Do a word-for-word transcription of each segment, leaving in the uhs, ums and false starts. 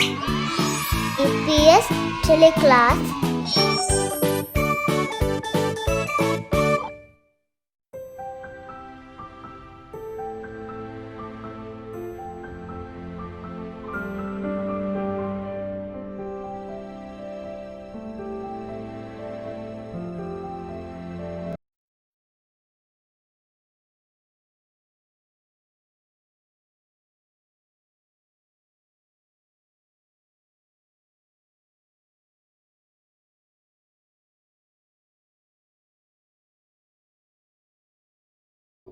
އި ޕީ އެސް ޓެލެ ކްލާސް.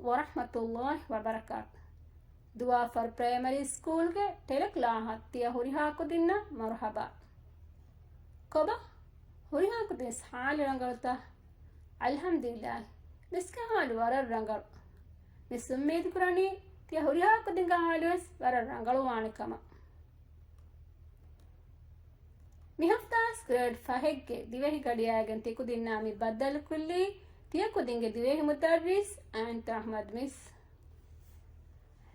ވަރަޙްމަތުﷲި ވަބަރަކާތު. ދުވާފަރު ޕްރައިމަރީ ސްކޫލްގެ ޓެލެ ކްލާހަށް ތިޔަ ހުރިހާ ކުދިންނަށް މަރުޙަބާ. ކޮބާ؟ ހުރިހާ ކުދިން ހާލު ރަނގަޅުތަ؟ އަލްޙަމްދުލިއްލާހި. މިސްގެ ހާލު ވަރަށް ރަނގަޅު. މިސް އުއްމީދު ކުރަނީ ތިޔަ ހުރިހާ ކުދިންގެ ހާލުވެސް ވަރަށް ރަނގަޅުވާނެ ކަމަށް. މި ހަފްތާސް ގްރޭޑް ފަހެއްގެ ދިވެހި ގަޑިއައިގެން ތިކުދިންނާ މި ބައްދަލުކޮށްލީ ތިޔަ ކުދިންގެ ދިވެހި މުދައްރިސް އާންތު އަޙްމަދު މިސް.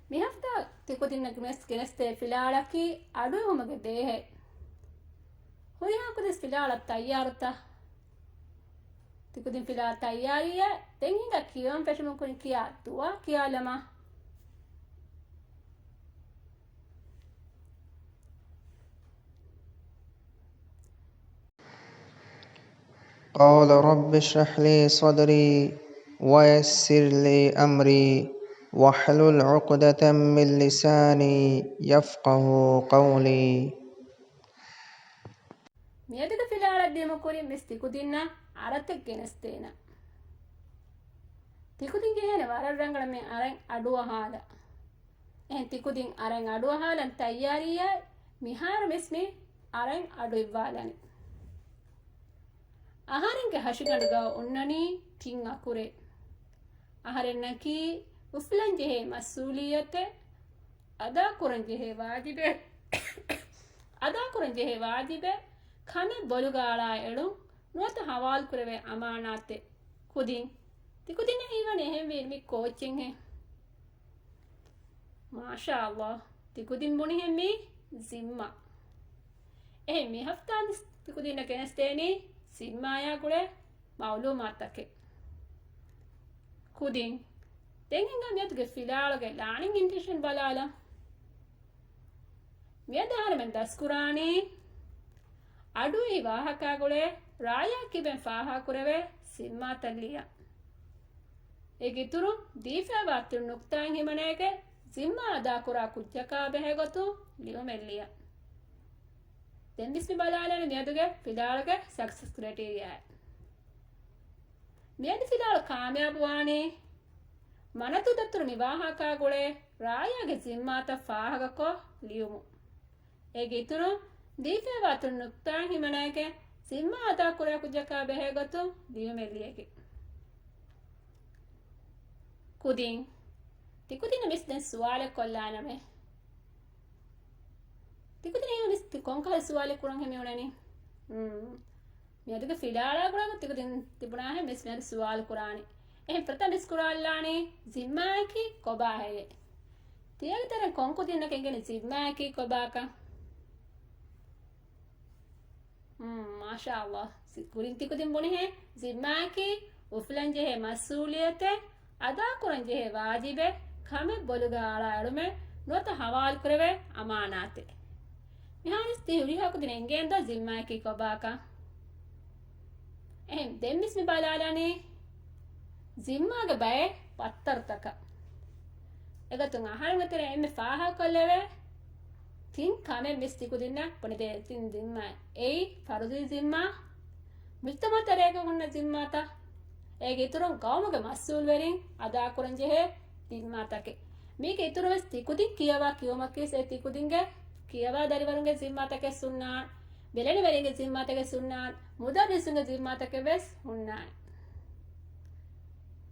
މި ހަފްތާ ތިކުދިންނަށް މިސް ގެނެސްދޭ ފިލާޅަކީ އަޑުއެހުމުގެ ބޭހެއް. ހުރިހާ ކުދިން ފިލާޅަށް ތައްޔާރުތަ؟ ތިކުދިން ފިލާ ތައްޔާރީއޭ. ދެން ހިނގާ ކިޔަވަން ފެށުމުން ކުރިން ކިޔާ ދުޢާ ކިޔާލަމާ. قال رب اشرح لي صدري ويسر لي أمري واحلل عقدة من لساني يفقه قولي. މިއަދުގެ ފިލާޅަށް ދިޔުމު ކުރިން މިސް ތިކުދިންނަށް އަރަތެއް ގެނެސްދޭނަން. ތިކުދިން ޖެހޭނެ ވަރަށް ރަނގަޅަށް މި އަރަތް އަޑުއަހާލަން. އެހެން ތިކުދިން އަރަތް އަޑުއަހާލަން ތައްޔާރީއޭ. މިހާރު މިސް މި އަރަތް އަޑު އިއްވާލަނީ. އަހަރެންގެ ހަށިގަނޑުގަ އޮންނަނީ ތިން އަކުރެއް. އަހަރެންނަކީ އުފުލަން ޖެހޭ މަސްއޫލިއްޔަތެއް، އަދާކުރަން ޖެހޭ ވާޖިބެއް، އަދާކުރަން ޖެހޭ ވާޖިބެއް، ކަމެއް ބޮލުގަ އަޅާ އެޅުން، ނުވަތަ ހަވާލުކުރެވޭ އަމާނާތެއް. ކުދިން، ތިކުދިންނަށް ހީވަނީ އެހެންވީ މި ކޯޗެއްހެން. މާޝާﷲ، ތިކުދިން ބުނިހެން މީ ޒިންމާ. އެހެން މި ހަފްތާ މިސް ތިކުދިންނަށް ގެނެސްދޭނީ ޒިންމާޔާ ގުޅޭ މައުލޫމާތުތަކެއް. ކުދިން، ދެން ހިނގާ މިއަދުގެ ފިލާޅުގެ ލާނިންގ އިންޓެންޝަން ބަލާލަން. މިއަދު އަހަރެމެން ދަސްކުރާނީ އަޑުއެހި ވާހަކާގުޅޭ ރާޔާ ކިބެން ފާހަގަކުރެވޭ ޒިންމާތައް ލިޔަން. އޭގެ އިތުރުން ދީފައިވާ ތިން ނުކްތާއިން ހިމަނައިގެން ޒިންމާ އަދާކުރާ ކުއްޖަކާ ބެހޭގޮތުން ލިޔުމެއް ލިޔަން. ދެން މިސް މި ބަލާލަނީ މިއަދުގެ ފިލާޅުގެ ސަކްސެސް ކްރައިޓީރިއާއެއް. މިއަދު ފިލާޅު ކާމިޔާބު ވާނީ މަނަދޫ ދަތުރު މި ވާހަކާގުޅޭ ރާޔާގެ ޒިންމާތައް ފާހަގަކޮށް ލިޔުމުން. އޭގެ އިތުރުން، ދީފައިވާ ތިން ނުކްތާއިން ހިމަނައިގެން ޒިންމާ އަދާކުރާ ކުއްޖަކާ ބެހޭގޮތުން ލިޔުމެއް ލިޔެގެން. ކުދިން، ތިކުދިންނަށް މިސް ދެން ސުވާލެއް ކޮށްލާނަމޭ. ތިކުދިން މިސް ތި ކޮންކަހަލަ ސުވާލެއް ކުރަން ހެމިއުޅެނީ؟ މް. މިއަދުގެ ފިލާޅާ ގުޅޭގޮތުން ތިކުދިން ތިބުނާހެން މިސް މިއަދު ސުވާލު ކުރާނީ. އެހެން ފުރަތަމަ މިސް ކުރާލާނީ ޒިންމާއަކީ ކޮބާހެއްޔޭ؟ ތިޔަގެ ތެރެއިން ކޮން ކުދިންނަކަށް އެނގޭނެ ޒިންމާއަކީ ކޮބާކަން؟ މް، މާޝާﷲ. ކުރިން ތިކުދިން ބުނިހެން ޒިންމާއަކީ އުފުލަން ޖެހޭ މަސްއޫލިއްޔަތެއް، އަދާކުރަން ޖެހޭ ވާޖިބެއް، ކަމެއް ބޮލުގަ އަޅާ އެޅުމެއް، ނުވަތަ ހަވާލުކުރެވޭ އަމާނާތެއް. މިހާރުވެސް ތި ހުރިހާ ކުދިން އެނގޭނެ ދޯ ޒިންމާއަކީ ކޮބާކަން؟ އެހެން ދެން މިސް މި ބަލާލަނީ ޒިންމާގެ ބައެއް ފައްތަރުތަކަށް. އެގޮތުން އަހަރެންގެ ތެރެއިން އެންމެ ފާހަގަކޮށްލެވޭ ތިން ކަމެއް މިސް ތިކުދިންނަށް ބުނެދޭ ތިން ޒިންމާ. އެއީ ފަރުޟީ ޒިންމާ، މުޖްތަމަޢު ތެރޭގަ ހުންނަ ޒިންމާތައް. އޭގެ އިތުރުން ގައުމުގެ މަސްއޫލްވެރިން އަދާކުރަން ޖެހޭ ޒިންމާތަކެއް. މީގެ އިތުރުން ވެސް ތިކުދިން ކިޔަވާ ކިޔުމަކީ ވެސް އެ ތިކުދިންގެ ކިޔަވާ ދަރިވަރުންގެ ޒިންމާތަކެއް ހުންނާނެ، ބެލެނިވެރިންގެ ޒިންމާތަކެއް ހުންނާނެ، މުދައްރިސުންގެ ޒިންމާތަކެއް ވެސް ހުންނާނެ.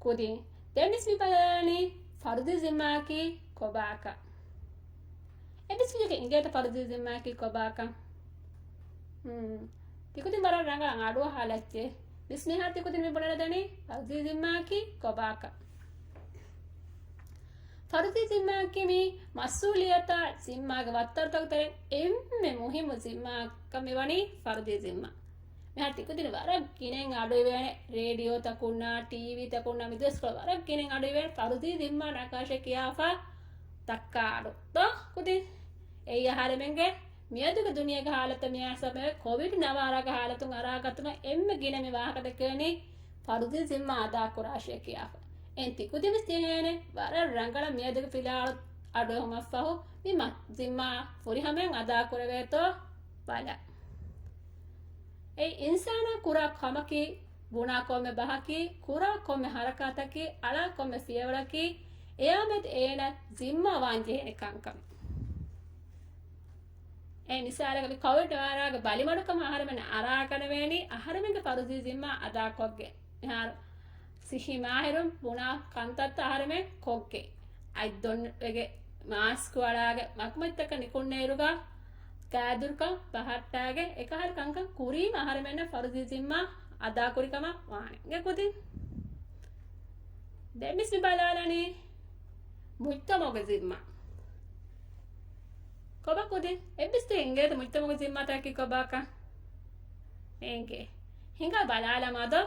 ކުދިން ދެން މިސް މި ބަލާލަނީ ފަރުޟީ ޒިންމާއަކީ ކޮބާކަން. އެ މިސް މި އިނގޭތަ ފަރުޟީ ޒިންމާއަކީ ކޮބާކަން؟ ހުން. ތިކުދިން ވަރަށް ރަނގަޅަށް އަޑުއަހާލައްޗޭ. މިސް މިހާރު ތިކުދިން މި ބުނެލަދަނީ ފަރުޟީ ޒިންމާއަކީ ކޮބާކަން. ފަރުޟީ ޒިންމާއަކީ މީ މަސްއޫލިއްޔަތާ ޒިންމާގެ ވައްތަރުތަކުގެ ތެރެއިން އެންމެ މުހިއްމު ޒިންމާއަކަށް މިވަނީ ފަރުޟީ ޒިންމާ. މިހާރު ތިކުދިން ވަރަށް ގިނައިން އަޑުއިވޭނެ، ރޭޑިއޯތަކުންނާ، ޓީވީތަކުންނާ، މިދުވަސްކޮޅު ވަރަށް ގިނައިން އަޑުއިވޭނެ ފަރުޟީ ޒިންމާ ނަގާށޭ ކިޔާފަ ދައްކާ އަޑު. ދޯ ކުދިން؟ އެއީ އަހަރެމެންގެ މިއަދުގެ ދުނިޔޭގެ ހާލަތަށް މިއާސަމެ ކޮވިޑް ނަވާރާގެ ހާލަތުން އަރާގަތުމަށް އެންމެ ގިނަ މި ވާހަކަ ދެކެވެނީ ފަރުޟީ ޒިންމާ އަދާކުރާށޭ ކިޔާފަ. އެން ތިކުދިންވެސް ޖެހޭނެ ވަރަށް ރަނގަޅަށް މިއަދުގެ ފިލާވަޅު އަޑުއެހުމަށްފަހު މި މަ-، ޒިންމާ ފުރިހަމައިން އަދާކުރެވޭތޯ ބަލަ. އެ އިންސާނާ ކުރާ ކަމަކީ، ބުނާ ކޮންމެ ބަހަކީ، ކުރާ ކޮންމެ ހަރަކާތަކީ، އަޅާ ކޮންމެ ފިޔަވަޅަކީ، އެޔާމެދު އޭނަ ޒިންމާ ވާން ޖެހޭނެ ކަންކަމެއް. އެ މިސާލަކަށް މި ކޮވިޑް ވައިރާގެ ބަލިމަޑުކަމަށް އަހަރެމެން އަރާގަނެވޭނީ، އަހަރެމެންގެ ފަރުޟީ ޒިންމާ އަދާކޮށްގެން. މިހާރު ސިއްހީ މާހިރުން ބުނާ ކަންތައްތައް އަހަރެމެން ކޮށްގެ. އަތް ދޮންވެގެ، މާސްކު އަޅާގެ، މަގުމަތިތަކަށް ނިކުންނޭރުގަ ގާތްދުރުކަން ބަހައްޓާގެ، އެކަހަލަ ކަންކަން ކުރީމަ އަހަރެމެންނަށް ފަރުޟީ ޒިންމާ އަދާކުރިކަމަށް ވާނެ. އިނގޭ ކުދިން. ދެން މިސް މި ބަލާލަނީ މުޖްތަމަޢުގެ ޒިންމާ. ކޮބާ ކުދިން؟ އެއްވެސް ތި އިނގޭތަ މުޖްތަމަޢުގެ ޒިންމާތަކަކީ ކޮބާކަން؟ އެނގޭ. ހިނގާ ބަލާލަމާ ދޯ؟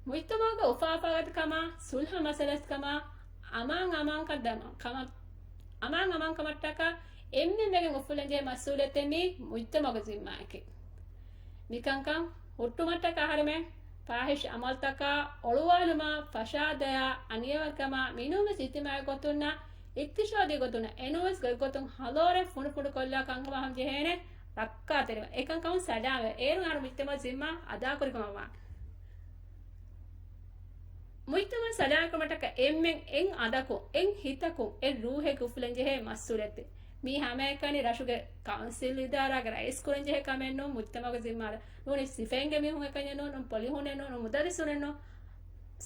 މުޖްތަމަޢުގެ އުފާ އުފާގަތިކަމާ، ސުލްހަ މަސަލަސްކަމާ، އަމާން އަމާންކަން ދަމާ، ކަމަށް، އަމާން އަމާންކަމަށްޓަކާ އެންމެން ވެގެން އުފުލަންޖެހޭ މަސްއޫލިއްޔަތެއް މީ މުޖްތަމަޢުގެ ޒިންމާއަކީ. މިކަންކަން ހުއްޓުމަށްޓަކާ އަހަރެމެން ފާޙިޝް އަމަލުތަކާ، އޮޅުވާލުމާ، ފަސާދަޔާ، އަނިޔަވެރިކަމާ، މިނޫންވެސް އިޖްތިމާޢީ ގޮތުންނާ، އިޤްތިޞާދީ ގޮތުންނާ، އެނޫންވެސް ގޮތްގޮތުން ހަލޯރެއް ފުނޑުފުނޑުކޮށްލާ ކަންކަމާ ހަމަޖެހޭނެ ރައްކާތެރިވާ. އެކަންކަމުން ސަލާމަތް އޭރުން އަހަރު މުޖްތަމަޢު ޒިންމާ އަދާކުރިކަމަށް ވާނެ. މުޖްތަމަޢު ސަލާމަތްކުރުމަށްޓަކާ އެންމެން އެއް އަނދަކުން، އެއް ހިތަކުން، އެއް ރޫޙެއްގެ އުފުލަންޖެހޭ މަސްއޫލިއްޔަތެއް. މީ ހަމައެކަނި ރަށުގެ ކައުންސިލް އިދާރާގެ ރައީސް ކުރަންޖެހޭ ކަމެއް ނޫން، މުޖްތަމަޢުގެ ޒިންމާ ނޫނީ ސިފައިންގެ މީހުން އެކަންޏެއް ނޫން، ނޫން ޕޮލިހުންނެއް ނޫން، ނޫން މުދައްރިސުންނެއް ނޫން،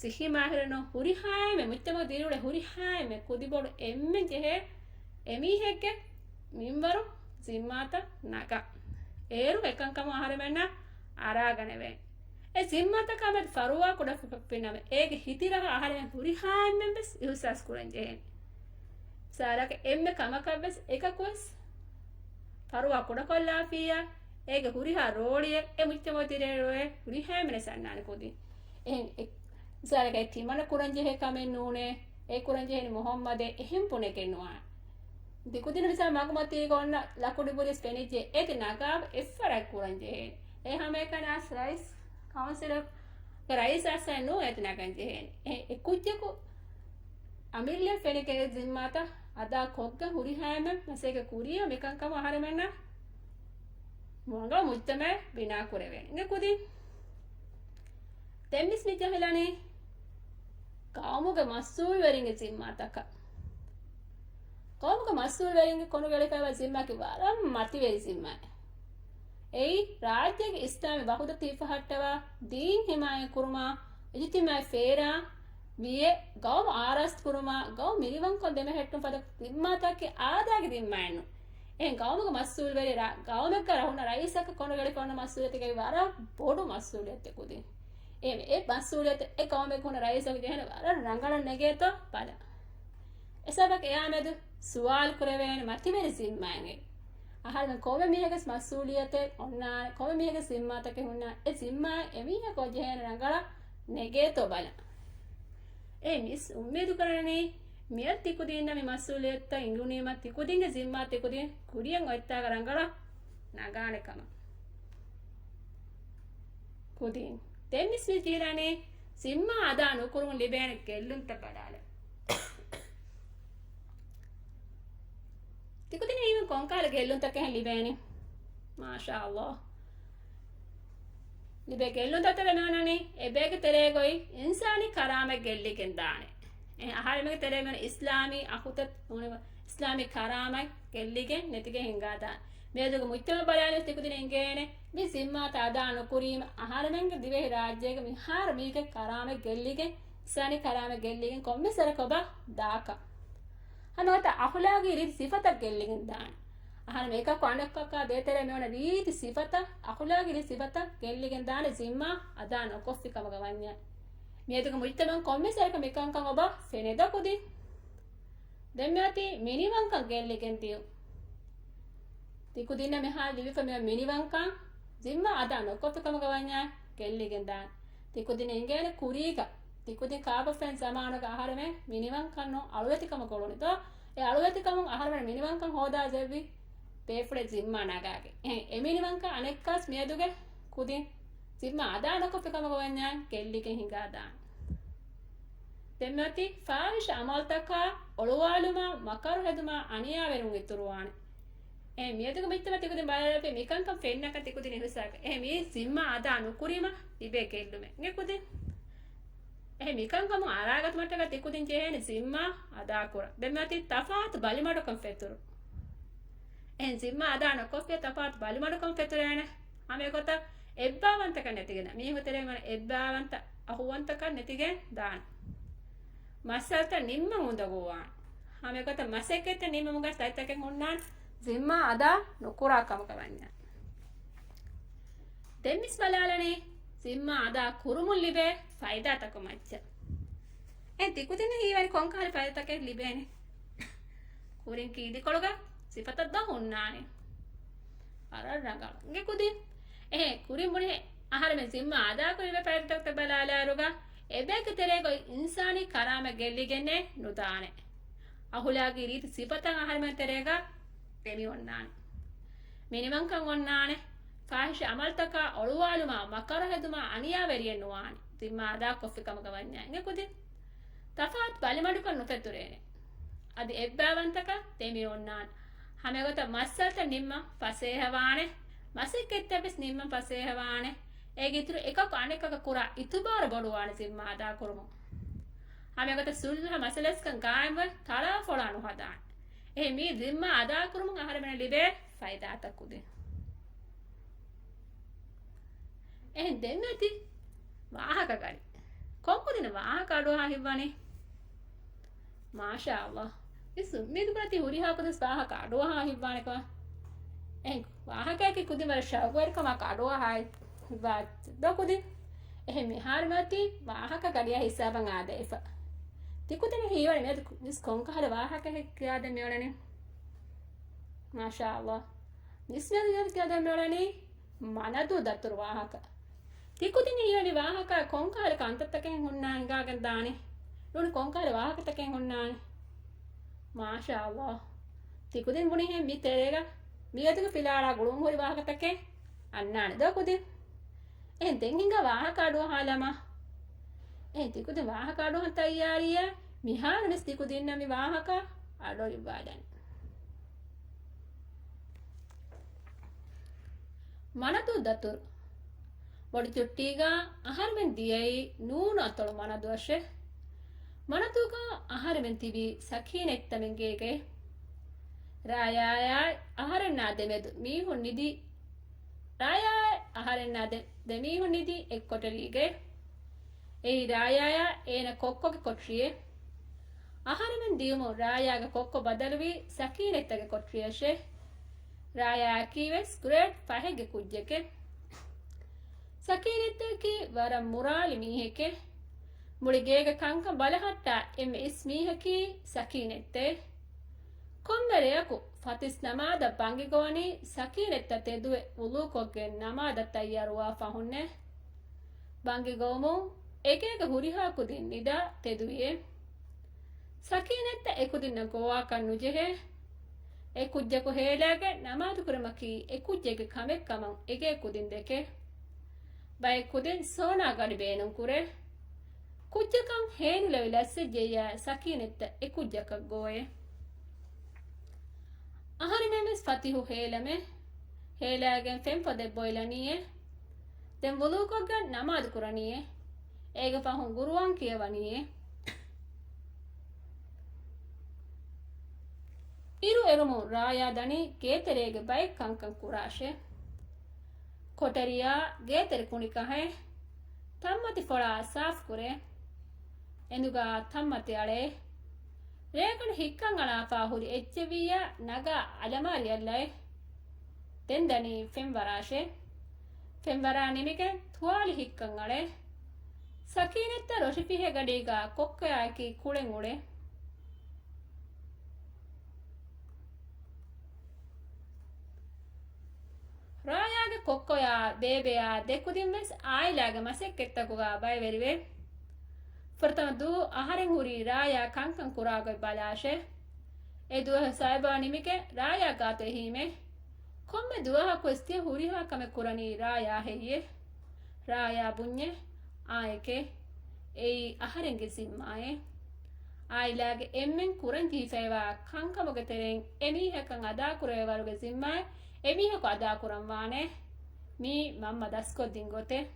ސިއްހީ މާހިރެއް ނޫން، ހުރިހާ އެންމެ މުޖްތަމަޢުގެ ދިރިއުޅޭ ހުރިހާ އެންމެ ކުދިބޮޑު އެންމެން ޖެހޭ އެމީހެއްގެ މިންވަރު ޒިންމާތައް ނަގާ. އޭރު އެކަންކަމުން އަހަރެމެންނަށް އަރާގަނެވޭ. އެ ޒިންމާތަކާމެދު ފަރުވާ ކުޑަ ފިނަމެ، އޭގެ ހިތި ރަހަ އަހަރެމެން ހުރިހާ އެންމެން ވެސް އިހުސާސް ކުރަން ޖެހޭނެ. މިސާލަކަށް އެންމެ ކަމަކަށް ވެސް އެކަކު ވެސް ފަރުވާ ކުޑަކޮށްލާފިއްޔާ، އޭގެ ހުރިހާ ރޯޅިއެއް އެ މުޖްތަމަޢު ދިރިއުޅޭ ހުރިހާ އެންމެން ސަންނާނެ ކުދިން. އެހެން އެ މިސާލަކަށް ތިމަނަ ކުރަންޖެހޭ ކަމެއް ނޫނޭ، އެ ކުރަންޖެހޭނީ މުޙައްމަދޭ، އެހެން ބުނެގެން ނުވާނެ. ތިކުދިން މިސާލަށް މަގުމަތީގަ އޮންނަ ލަކުޑިބުރިސް ފެނިއްޖެ، އޭތި ނަގާ އެއްފަރާތް ކުރަންޖެހޭނެ. އެ ހަމައެކަނި އަސް ރައީސް ކައުންސިލަށް ރައީސް އަސް ނޫން އޭތި ނަގަން ޖެހޭނެ. އެ، އެ ކުއްޖަކު އަމިއްލަ ފެނިގެން ޒިންމާތައް އަދާ ކޮށްގެން ހުރިހާ އެންމެން މަސައްކަތް ކުރިޔަށް މިކަންކަމުން އަހަރެމެންނަށް ރަނގަޅު މުޖްތަމަޢެއް ބިނާ ކުރެވޭނެ. އިނގޭ ކުދިން. ދެން މިސް މި ޖެހިލަނީ ޤައުމުގެ މަސްއޫލުވެރިންގެ ޒިންމާތަކަށް. ޤައުމުގެ މަސްއޫލުވެރިންގެ ކޮނޑުގައި އެޅިފައިވާ ޒިންމާއަކީ ވަރަށް މަތިވެރި ޒިންމާއެއް. އެއީ، ރާއްޖޭގެ އިސްލާމީ ވަޙުދަތު ހިފަހައްޓަވާ، ދީން ހިމާޔަތް ކުރުމާ، އިޖްތިމާޢީ ފޭރާ ވިޔެ، ގައުމު އާރާސްތު ކުރުމާ، ގައުމު މިނިވަންކަން ދެމެހެއްޓުން ފަދަ ޒިންމާތަކެއް އާދައިގެ ޒިންމާއެއް ނޫން. އެހެން ގައުމުގެ މަސްއޫލުވެރި ރާ-، ގައުމެއްގަ ރަހުންނަ ރައީސަކަށް ކޮނޑުގައި އެޅިފައި އޮންނަ މަސްއޫލިއްޔަތަކީ ވަރަށް ބޮޑު މަސްއޫލިއްޔަތެއް ކުދިން. އެ، އެ މަސްއޫލިއްޔަތު އެ ގައުމެއްގަ ހުންނަ ރައީސަކު ޖެހޭނެ ވަރަށް ރަނގަޅަށް ނެގޭތޯ ބަލަ. އެ ސަބަބަކީ އެއާމެދު ސުވާލު ކުރެވޭނެ މަތިވެރި ޒިންމާއެއް. އަހަރެމެން ކޮންމެ މީހެއްގެ މަސްއޫލިއްޔަތެއް އޮންނާނެ، ކޮންމެ މީހެއްގެ ޒިންމާތަކެއް ހުންނާނެ، އެ ޒިންމާ އެމީހަކު ޖެހޭނެ ރަނގަޅަށް ނެގޭތޯ ބަލަ. އެ މިސް އުއްމީދު ކުރަނީ މިއަދު ތިކުދީންނަށް މި މަސްއޫލިއްޔަތުތައް އިނގުނީމަ ތިކުދިންގެ ޒިންމާ ތިކުދިން ކުރިޔަށް އޮތްތާގަ ރަނގަޅަށް ނަގާނެ ކަމަށް. ކުދިން. ދެން މިސް މި ޖެހިލަނީ ޒިންމާ އަދާ ނުކުރުމުން ލިބޭނެ ގެއްލުންތައް ބަލާލަން. ތިކުދިން އިވެން ކޮންކަހަލަ ގެއްލުންތަކެއް ލިބޭނެ؟ މާޝާﷲ. ލިބޭ ގެއްލުންތައް ތެރޭ މިވަނީ އެބޭގެ ތެރޭގައި އިންސާނީ ކަރާމަތް ގެއްލިގެން ދާނެ. އެ އަހަރެމެންގެ ތެރޭ މިވަނީ އިސްލާމީ އަޚުތައް ނޫނީ އިސްލާމީ ކަރާމަތް ގެއްލިގެން ނެތިގެން ހިނގާދާނެ. މިއަދުގެ މުޖްތަމަޢު ބަލާލި ތިކުދިން އިނގޭނެ މި ޒިންމާތައް އަދާ ނުކުރީމަ އަހަރެމެންގެ ދިވެހި ރާއްޖޭގެ މިހާރު މީގެ ކަރާމަތް ގެއްލިގެން، އިންސާނީ ކަރާމަތް ގެއްލިގެން ކޮންމެ ސަރަކަށް އޮބާ ދާކަށް. ހަމަ އަޚުލާގީ ރީތި ސިފަތައް ގެއްލިގެން ދާނެ. އަހަރެމެން އެކަކު އަނެއްކަކާ ދޭތެރޭ މިވަނަ ރީތި ސިފަތައް، އަޚުލާގީ ރީތި ސިފަތައް ގެއްލިގެން ދާނެ ޒިންމާ އަދާ ނުކޮށްފި ކަމުގަ ވަންޏާ. މިއަދުގެ މުޖްތަމަޢުން ކޮންމެ ސަރަކަށް މިކަންކަން އޮބާ ފެނޭ ދޯ ކުދިން. ދެން މިއޮތީ މިނިވަންކަން ގެއްލިގެން ދިޔުން. ތިކުދިންނަށް މިހާރު ލިބިފަ މި މިނިވަންކަން ޒިންމާ އަދާ ނުކޮށްފި ކަމުގަ ވަންޏާ ގެއްލިގެން ދާން. ތިކުދިން އިނގޭނެ ކުރީގަ ތިކުދިން ކާބަފެން ޒަމާނުގަ އަހަރެމެން މިނިވަންކަން ނޫން އަޅުވެތިކަމަކަށް އުޅުނި ދޯ؟ އެ އަޅުވެތިކަމުން އަހަރެމެން މިނިވަންކަން ހޯދާ ޖެއްވި ބޭފުޅެއް ޒިންމާ ނަގާގެ. އެ، އެ މިނިވަންކަން އަނެއްކާސް މިއަދުގެ ކުދިން ޒިންމާ އަދާ ނުކޮށްފި ކަމުގަ ވަންޏާ ގެއްލިގެން ހިނގާ ދާން. ދެން މިއޮތީ ފާހިޝް އަމަލުތަކާ އޮޅުވާލުމާ މަކަރު ހެދުމާ އަނިޔާވެރިވުން އިތުރުވާނެ. އެ މިއަދުގެ މުޖްތަމަޢަށް ތިކުދިން ބަލާލަފި މިކަންކަން ފެންނަކަން ތިކުދިން އިހުސާސް. އެ މި ޒިންމާ އަދާ ނުކުރީމަ ލިބޭ ގެއްލުމެއް. އެ ކުދިން އެ މިކަންކަމުން އަރާގަތުމަށްޓަކަ ތިކުދިން ޖެހޭނެ ޒިންމާ އަދާކުރަން. ދެން މިއޮތީ ތަފާތު ބަލިމަޑުކަން ފެތުރު. އެހެން ޒިންމާ އަދާ ނުކޮށްފިޔަ ތަފާތު ބަލިމަޑުކަން ފެތުރޭނެ. ހަމައެގޮތަށް އެއްބާވަންތަކަން ނެތިގެން، މީހުން ތެރޭ މަނަ އެއްބާވަންތަ އަހުވަންތަކަން ނެތިގެން ދާން. މައްސަލަތައް ނިންމަން އުނދަގޫވާން. ހަމައެގޮތަށް މަސައްކަތްތައް ނިންމުމުގަ ތަތްތަކެއް ހުންނާން ޒިންމާ އަދާ ނުކުރާ ކަމަކަށް ވަންޏާ. ދެން މިސް ބަލާލަނީ ޒިންމާ އަދާ ކުރުމުން ލިބޭ ފައިދާތަކު މައްޗަށް. އެ ތިކުދިންނަށް ހީވަނީ ކޮންކަހަލަ ފައިދާތަކެއް ލިބޭނެ؟ ކުރިން ކީރިކޮޅުގަ ސިފަތައް ދޯ ހުންނާނެ؟ ވަރަށް ރަނގަޅު. އިނގޭ ކުދިން. އެހެން ކުރިން ބުނިހެ އަހަރެމެން ޒިންމާ އަދާކުރި ބައި ފައިދާތަކު ބަލާލާއިރުގަ އެބައެއްގެ ތެރޭގަ އިންސާނީ ކަރާމަތް ގެއްލިގެންނޭ ނުދާނެ. އަހުލާގީ ރީތި ސިފަތައް އަހަރެމެން ތެރޭގަ ދެމި އޮންނާނެ. މިނިވަންކަން އޮންނާނެ. ފާހިޝް އަމަލުތަކާ އޮޅުވާލުމާ މަކަރު ހެދުމާ އަނިޔާވެރިއެއް ނުވާނެ. ޒިންމާ އަދާކޮށްފި ކަމުގަ ވަންޏާ އިނގޭ ކުދިން. ތަފާތު ބަލިމަޑުކަން ނުފެތުރޭނެ. އަދި އެއްބާވަންތަކަށް ދެމި އޮންނާނެ. ހަމައެގޮތަށް މައްސަލަތައް ނިންމަން ފަސޭހަވާނެ. މަސައްކަތްތައް ވެސް ނިންމަން ފަސޭހަވާނެ. އޭގެ އިތުރު އެކަކު އަނެކަކަށް ކުރާ އިތުބާރު ބޮޑުވާނެ ޒިންމާ އަދާކުރުމުން. ހަމައެގޮތަށް ސުލްހަ މަސަލަސްކަން ގާއިމްވެ ތަޅާފޮޅާ ނުހަދާނެ. އެހެން މި ޒިންމާ އަދާކުރުމުން އަހަރެމެނަށް ލިބޭ ފައިދާތައް ކުދިން. އެހެން ދެން މިއޮތީ ވާހަކަ ގަޑި. ކޮން ކުދިން ވާހަކަ އަޑުއަހާ ހިތްވަނީ؟ މާޝާ ﷲ. މިސް އުއްމީދު ކުރަތީ ހުރިހާ ކުދިން ވާހަކަ އަޑުއަހާ ހިތްވާނެ ކަމަށް. އެހެން ވާހަކައަކީ ކުދިން ވަރަށް ޝައުގުވެރިކަމާ އަޑުއަހާ ހިތްވާ ދޯ ކުދިން. އެހެން މިހާރު މިއޮތީ ވާހަކަ ގަޑިއާ ހިސާބަށް އާދައިފަ. ތިކުދިން ހީވަނީ މިއަދު މިސް ކޮންކަހަލަ ވާހަކައެއް ކިޔާދެން މިއުޅެނީ؟ މާޝާ ﷲ. މިސް މިއަދު ކިޔާދެން މިއުޅެނީ މަނަދޫ ދަތުރު ވާހަކަ. ތިކުދިން ހީވަނީ ވާހަކަ ކޮންކަހަލަ ކަންތައްތަކެއް ހުންނާން ހިނގާގެން ދާނީ؟ ނޫނީ ކޮންކަހަލަ ވާހަކަތަކެއް ހުންނާނީ؟ މާޝާ ﷲ. ތިކުދިން ބުނިހެން މި ތެރޭގަ މިއަދުގެ ފިލާޅާ ގުޅުންހުރި ވާހަކަތަކެއް އަންނާނެ ދޯ ކުދިން. އެހެން ދެން ހިނގާ ވާހަކަ އަޑުއަހާލަމާ. އެހެން ތިކުދިން ވާހަކަ އަޑުއަހަން ތައްޔާރީއޭ. މިހާރު މިސް ތިކުދިންނަށް މި ވާހަކަ އަޑުއިއްވާލަން. މަނަދޫ ދަތުރު. ބޮޑު ޗުއްޓީގަ އަހަރެމެން ދިޔައީ ނޫނު އަތޮޅު މަނަދުއަށެ. މަނަދޫގަ އަހަރެމެން ތިބީ ސަކީނަތްތަމެން ގޭގައެ. ރާޔާއާއި އަހަރެންނާ ދެމެދު މީހުން ނިދީ، ރާޔާއާއި އަހަރެންނާ ދެ، ދެމީހުން ނިދީ އެއް ކޮޓަރީގައެ. އެއީ ރާޔާއާ އޭނަ ކޮއްކޮގެ ކޮޓަރިއެއް. އަހަރެމެން ދިޔުމުން ރާޔާގެ ކޮއްކޮ ބަދަލުވީ ސަކީނަތްތަގެ ކޮޓަރިއަށެ. ރާޔާއަކީ ވެސް ގްރޭޑް ފަހެއްގެ ކުއްޖެކެ. ސަކީނަތްތަކީ ވަރަށް މުރާލި މީހެކެ. މުޅި ގޭގެ ކަންކަން ބަލަހައްޓާ އެންމެ އިސް މީހަކީ ސަކީނަތްތެ. ކޮންމެ ރެޔަކު ފަތިސް ނަމާދަށް ބަންގި ގޮވަނީ ސަކީނަތްތަ ތެދުވެ ވުޟޫކޮށްގެން ނަމާދަށް ތައްޔާރުވާ ފަހުންނެ. ބަންގި ގޮވުމުން އެގޭގެ ހުރިހާ ކުދިން ނިދާ ތެދުވިއެ. ސަކީނަތްތަ އެކުދިންނަށް ގޮވާކަށް ނުޖެހޭ. އެ ކުއްޖަކު ހޭލާގެން ނަމާދުކުރުމަކީ އެ ކުއްޖެއްގެ ކަމެއް ކަމަށް އެގޭ ކުދިން ދެކެ. ބައެއް ކުދިން ސޯނާ ގަޑި ބޭނުންކުރޭ. ކުއްޖަކަށް ހޭނުލެވި ލަސްވެއްޖެއްޔާ ސަކީނަތްތަ އެ ކުއްޖަކަށް ގޮވޭ. އަހަރެމެން ވެސް ފަތިހު ހޭލަމޭ. ހޭލާގެން ފެން ފޮދެއް ބޮއިލަނީއޭ. ދެން ވުޟޫކޮށްގެން ނަމާދު ކުރަނީއޭ. އޭގެ ފަހުން ގުރުއާން ކިޔަވަނީއޭ. އިރު އެރުމުން ރާޔާ ދަނީ ގޭތެރޭގެ ބައެއް ކަންކަން ކުރާށޭ. ކޮޓަރިއާ ގޭތެރެ ކުނިކަހޭ. ތަންމަތި ފޮޅާ ސާފުކުރޭ. އެނދުގަ ތަންމަތި އަޅޭ. ރޭގަނޑު ހިއްކަން އަޅާފާ ހުރި އެއްޗެއްވިއްޔާ ނަގާ އަލަމާރި އައްލައޭ. ދެން ދަނީ ފެންވަރާށޭ. ފެންވަރާ ނިމިގެން ތުވާލި ހިއްކަން އަޅޭ. ސަކީނަތްތަ ރޮށިފިހޭ ގަޑީގަ ކޮއްކޮޔާއެކީ ކުޅެން އުޅޭ. ކޮއްކޮޔާ ބޭބެއާ ދެ ކުދިން ވެސް އާއިލާގެ މަސައްކަތްތަކުގަ ބައިވެރިވޭ. ފުރަތަމަ ދޫ އަހަރެން ހުރީ ރާޔާ ކަންކަން ކުރާ ގޮތް ބަލާށޭ. އެ ދުވަހު ސައިބާ ނިމިގެން ރާޔާ ގާތު އެހީމޭ. ކޮންމެ ދުވަހަކުވެސް ތިޔަ ހުރިހާ ކަމެއް ކުރަނީ ރާޔާ ހެއްޔޭ؟ ރާޔާ ބުންޏޭ، އާއެކޭ، އެއީ އަހަރެންގެ ޒިންމާއޭ. އާއިލާގެ އެންމެން ކުރަން ޖެހިފައިވާ ކަންކަމުގެ ތެރެއިން އެމީހަކަށް އަދާކުރެވޭ ވަރުގެ ޒިންމާއެއް އެމީހަކު އަދާކުރަންވާނޭ. މީ މަންމަ ދަސްކޮށްދިން ގޮތެއް.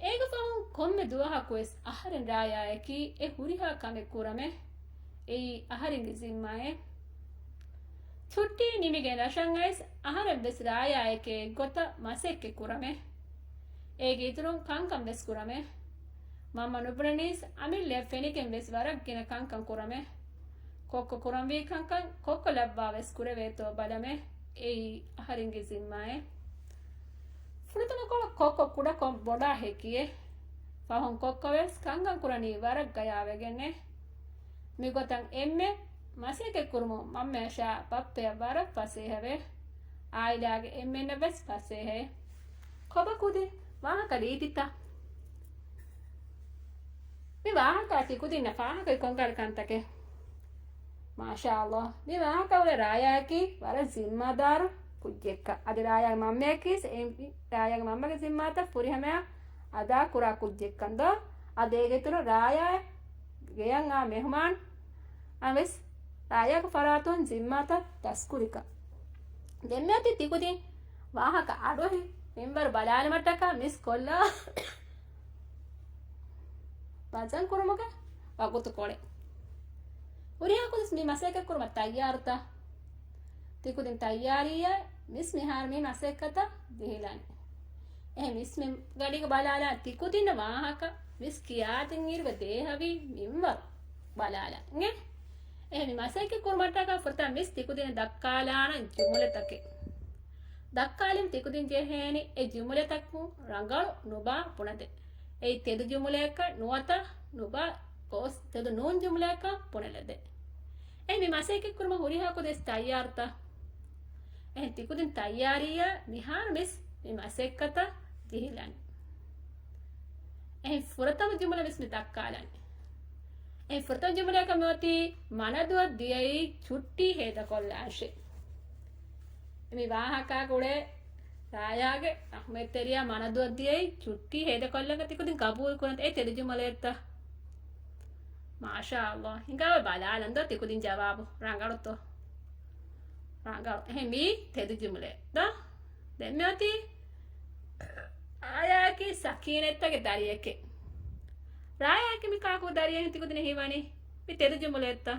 އޭގެ ފަހުން ކޮންމެ ދުވަހަކުވެސް އަހަރެން ރާޔާއަކީ އެ ހުރިހާ ކަމެއް ކުރަމޭ. އެއީ އަހަރެންގެ ޒިންމާއޭ. ޗުއްޓީ ނިމިގެން ރަށަށް އައިސް އަހަރެން ވެސް ރާޔާއެކޭ ގޮތަށް މަސައްކަތް ކުރަމޭ. އޭގެ އިތުރުން ކަންކަން ވެސް ކުރަމޭ. މަންމަ ނުބުނަނީސް އަމިއްލައަށް ފެނިގެން ވެސް ވަރަށް ގިނަ ކަންކަން ކުރަމޭ. ކޮއްކޮ ކުރަންވީ ކަންކަން ކޮއްކޮ ލައްވާ ވެސް ކުރެވޭތޯ ބަލަމޭ. އެއީ އަހަރެންގެ ޒިންމާއޭ. ފުރަތަމަކޮޅަށް ކޮއްކޮ ކުޑަކޮށް ބޮޑާ ހެކިއޭ. ފަހުން ކޮއްކޮ ވެސް ކަންކަން ކުރަނީ ވަރަށް ގަޔާވެގެންނޭ. މިގޮތަށް އެންމެ މަސައްކަތް ކުރުމުން މަންމަޔަށާ ބައްޕަޔަށް ވަރަށް ފަސޭހަވޭ. އާއިލާގެ އެންމެންނަށް ވެސް ފަސޭހައޭ. ކޮބާ ކުދިން ވާހަކަ ރީތިތައް؟ މި ވާހަކަ ތިކުދިންނަށް ފާހަގަވި ކޮންކަހަލަ ކަންތަކެއް؟ މާޝާﷲ. މި ވާހަކަ އުޅޭ ރާޔާއަކީ ވަރަށް ޒިންމާދާރު ކުއްޖެއްކަން. އަދި ރާޔާގެ މަންމަޔަކީ ސެ-، އެ-، ރާޔާގެ މަންމަގެ ޒިންމާތައް ފުރިހަމަޔަށް އަދާ ކުރާ ކުއްޖެއްކަން ދޯ؟ އަދި އޭގެ އިތުރު ރާޔާ ގެޔަށް އާ މެހުމާން އަށް ވެސް ރާޔާގެ ފަރާތުން ޒިންމާތައް ދަސްކުރިކަން. ދެންމެ އޮތީ ތިކުދިން ވާހަކަ އަޑުއެހި މިންވަރު ބަލާލުމަށްޓަކާ މިސް ކޮށްލާ ވަޒަން ކުރުމުގެ ވަގުތުކޮޅެއް. ހުރިހާ ކުދިން މި މަސައްކަތް ކުރުމަށް ތައްޔާރުތަ؟ ތިކުދިން ތައްޔާރީއޭ މިސް މިހާރު މި މަސައްކަތަށް ޖެހިލަން. އެހެން މިސް މި ގަޑީގަ ބަލާލާ ތިކުދިންނަށް ވާހަކަ މިސް ކިޔާދިން އިރުގަ ދޭހަވީ މިންވަރު ބަލާލަން. އެހެން މި މަސައްކަތް ކުރުމަށްޓަކާ ފުރަތަމަ މިސް ތިކުދިންނަށް ދައްކާލާނަން ޖުމުލަތަކެއް. ދައްކާލިން ތިކުދިން ޖެހޭނީ އެ ޖުމުލަތަކުން ރަނގަޅު ނުބާ ބުނެދޭ. އެއީ ތެދު ޖުމުލައަކަށް ނުވަތަ ނުބާ ގޯސް ތެދު ނޫން ޖުމުލައަކަށް ބުނެލަދޭ. އެހެން މި މަސައްކަތް ކުރުމަށް ހުރިހާ ކުދިން ތައްޔާރުތަ؟ އެހެން ތިކުދިން ތައްޔާރީއޭ މިހާރު މިސް މި މަސައްކަތަށް ޖެހިލަން. އެހެން ފުރަތަމަ ޖުމުލަ މިސް މި ދައްކާލަން. އެހެން ފުރަތަމަ ޖުމުލައަކަށް މި އޮތީ މަނަދުއަށް ދިޔައީ ޗުއްޓީ ހޭދަކޮށްލާށޭ. މި ވާހަކަ ގުޅޭ ރާޔާގެ ރަހުމަތްތެރިޔާ މަނަދުއަށް ދިޔައީ ޗުއްޓީ ހޭދަކޮށްލަން ތިކުދިން ގަބޫލު ކުރަން އެ ތެދު ޖުމުލައެއްތަ؟ މާޝާﷲ. ހިނގާބަ ބަލާލަން ދޯ ތިކުދިން ޖަވާބު ރަނގަޅުތޯ؟ ރަނގަޅު. އެހެން މީ ތެދު ޖުމުލައެއް ދޯ؟ ދެން މި އޮތީ ރާޔާއަކީ ސަކީނަތްތަގެ ދަރިއެކޭ. ރާޔާއަކީ މި ކާކު ދަރިއެއް ތިކުދިން ހީވަނީ؟ މި ތެދު ޖުމުލައެއްތަ؟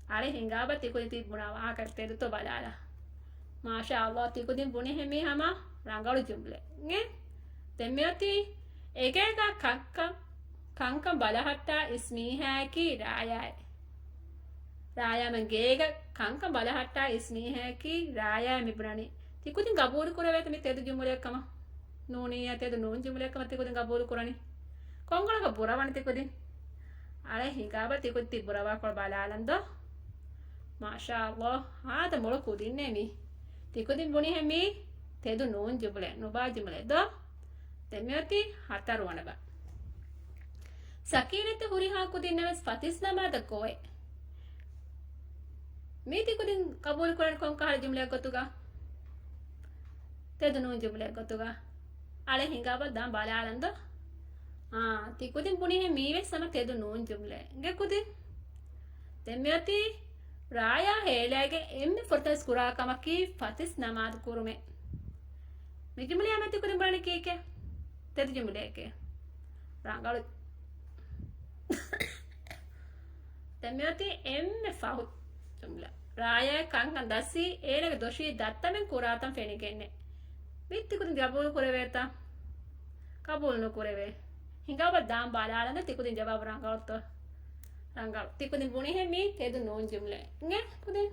އަޅެ ހިނގާބަ ތިކުދިން ތި ބުނާ ވާހަކަ ތެދުތޯ ބަލާލާ. މާޝާﷲ ތިކުދިން ބުނިހެން މީ ހަމަ ރަނގަޅު ޖުމުލައެއް. ދެން މި އޮތީ އެގޭގަ ކަންކަން، ކަންކަން ބަލަހައްޓާ އިސް މީހާއަކީ ރާޔާއޭ. ރާޔާމެން ގޭގަ ކަންކަން ބަލަހައްޓާ އިސް މީހާއަކީ ރާޔާ މިބުނަނީ. ތިކުދިން ގަބޫލު ކުރެވޭތަ މި ތެދު ޖުމުލައެއްކަމަށް؟ ނޫނިއްޔާ ތެދު ނޫން ޖުމުލައެއްކަމަށް ތިކުދިން ގަބޫލު ކުރަނީ. ކޮންކަމަކަށް ބުރަވަނީ ތިކުދިން؟ އަޅެ ހިނގާބަ ތިކުދިން ތި ބުރަވާކޮޅު ބަލާލަން ދޯ؟ މާޝާﷲ ހާދަ މޮޅު ކުދިންނޭ މީ. ތިކުދިން ބުނިހެން މީ ތެދު ނޫން ޖުމުލައެއް، ނުބާ ޖުމުލައެއް ދޯ؟ ދެން މިއޮތީ ހަތަރުވަނަ ބަ. ސަކީނަތް ހުރިހާ ކުދިންނަށް ވެސް ފަތިސް ނަމާދަށް ގޮވޭ. މީ ތިކުދިން ގަބޫލު ކުރަން ކޮންކަހަލަ ޖުމުލައެއް ގޮތުގަ؟ ތެދު ނޫން ޖުމުލައެއް ގޮތުގަ. އަޅެ ހިނގާބަ ދާން ބަލާލަން ދޯ؟ އާ، ތިކުދިން ބުނިހެން މީވެސް ހަމަ ތެދު ނޫން ޖުމުލައެއް. އިނގޭ ކުދިން. ދެން މިއޮތީ ރާޔާ ހޭލާގެ އެންމެ ފުރަތަމަ ކުރާ ކަމަކީ ފަތިސް ނަމާދު ކުރުމޭ. މި ޖުމުލަޔާ މެ ތިކުދިން ބުނަނީ ކީކޭ؟ ތެދު ޖުމުލައެކޭ. ރަނގަޅު. ދެން މިއޮތީ އެންމެ ފަހު ޖުމްލަ. ރާޔާ ކަންކަން ދަސީ އޭނަގެ ދޮށީ ދައްތަމެން ކުރާތަން ފެނިގެންނެ. މި ތިކުދިން ގަބޫލު ކުރެވޭތަ؟ ގަބޫލު ނުކުރެވޭ. ހިނގާބަ ދާން ބަލާލަން ތިކުދިން ޖަވާބު ރަނގަޅުތޯ؟ ރަނގަޅު. ތިކުދިން ބުނިހެން މީ ތެދު ނޫން ޖުމްލަ. އިނގޭ ކުދިން.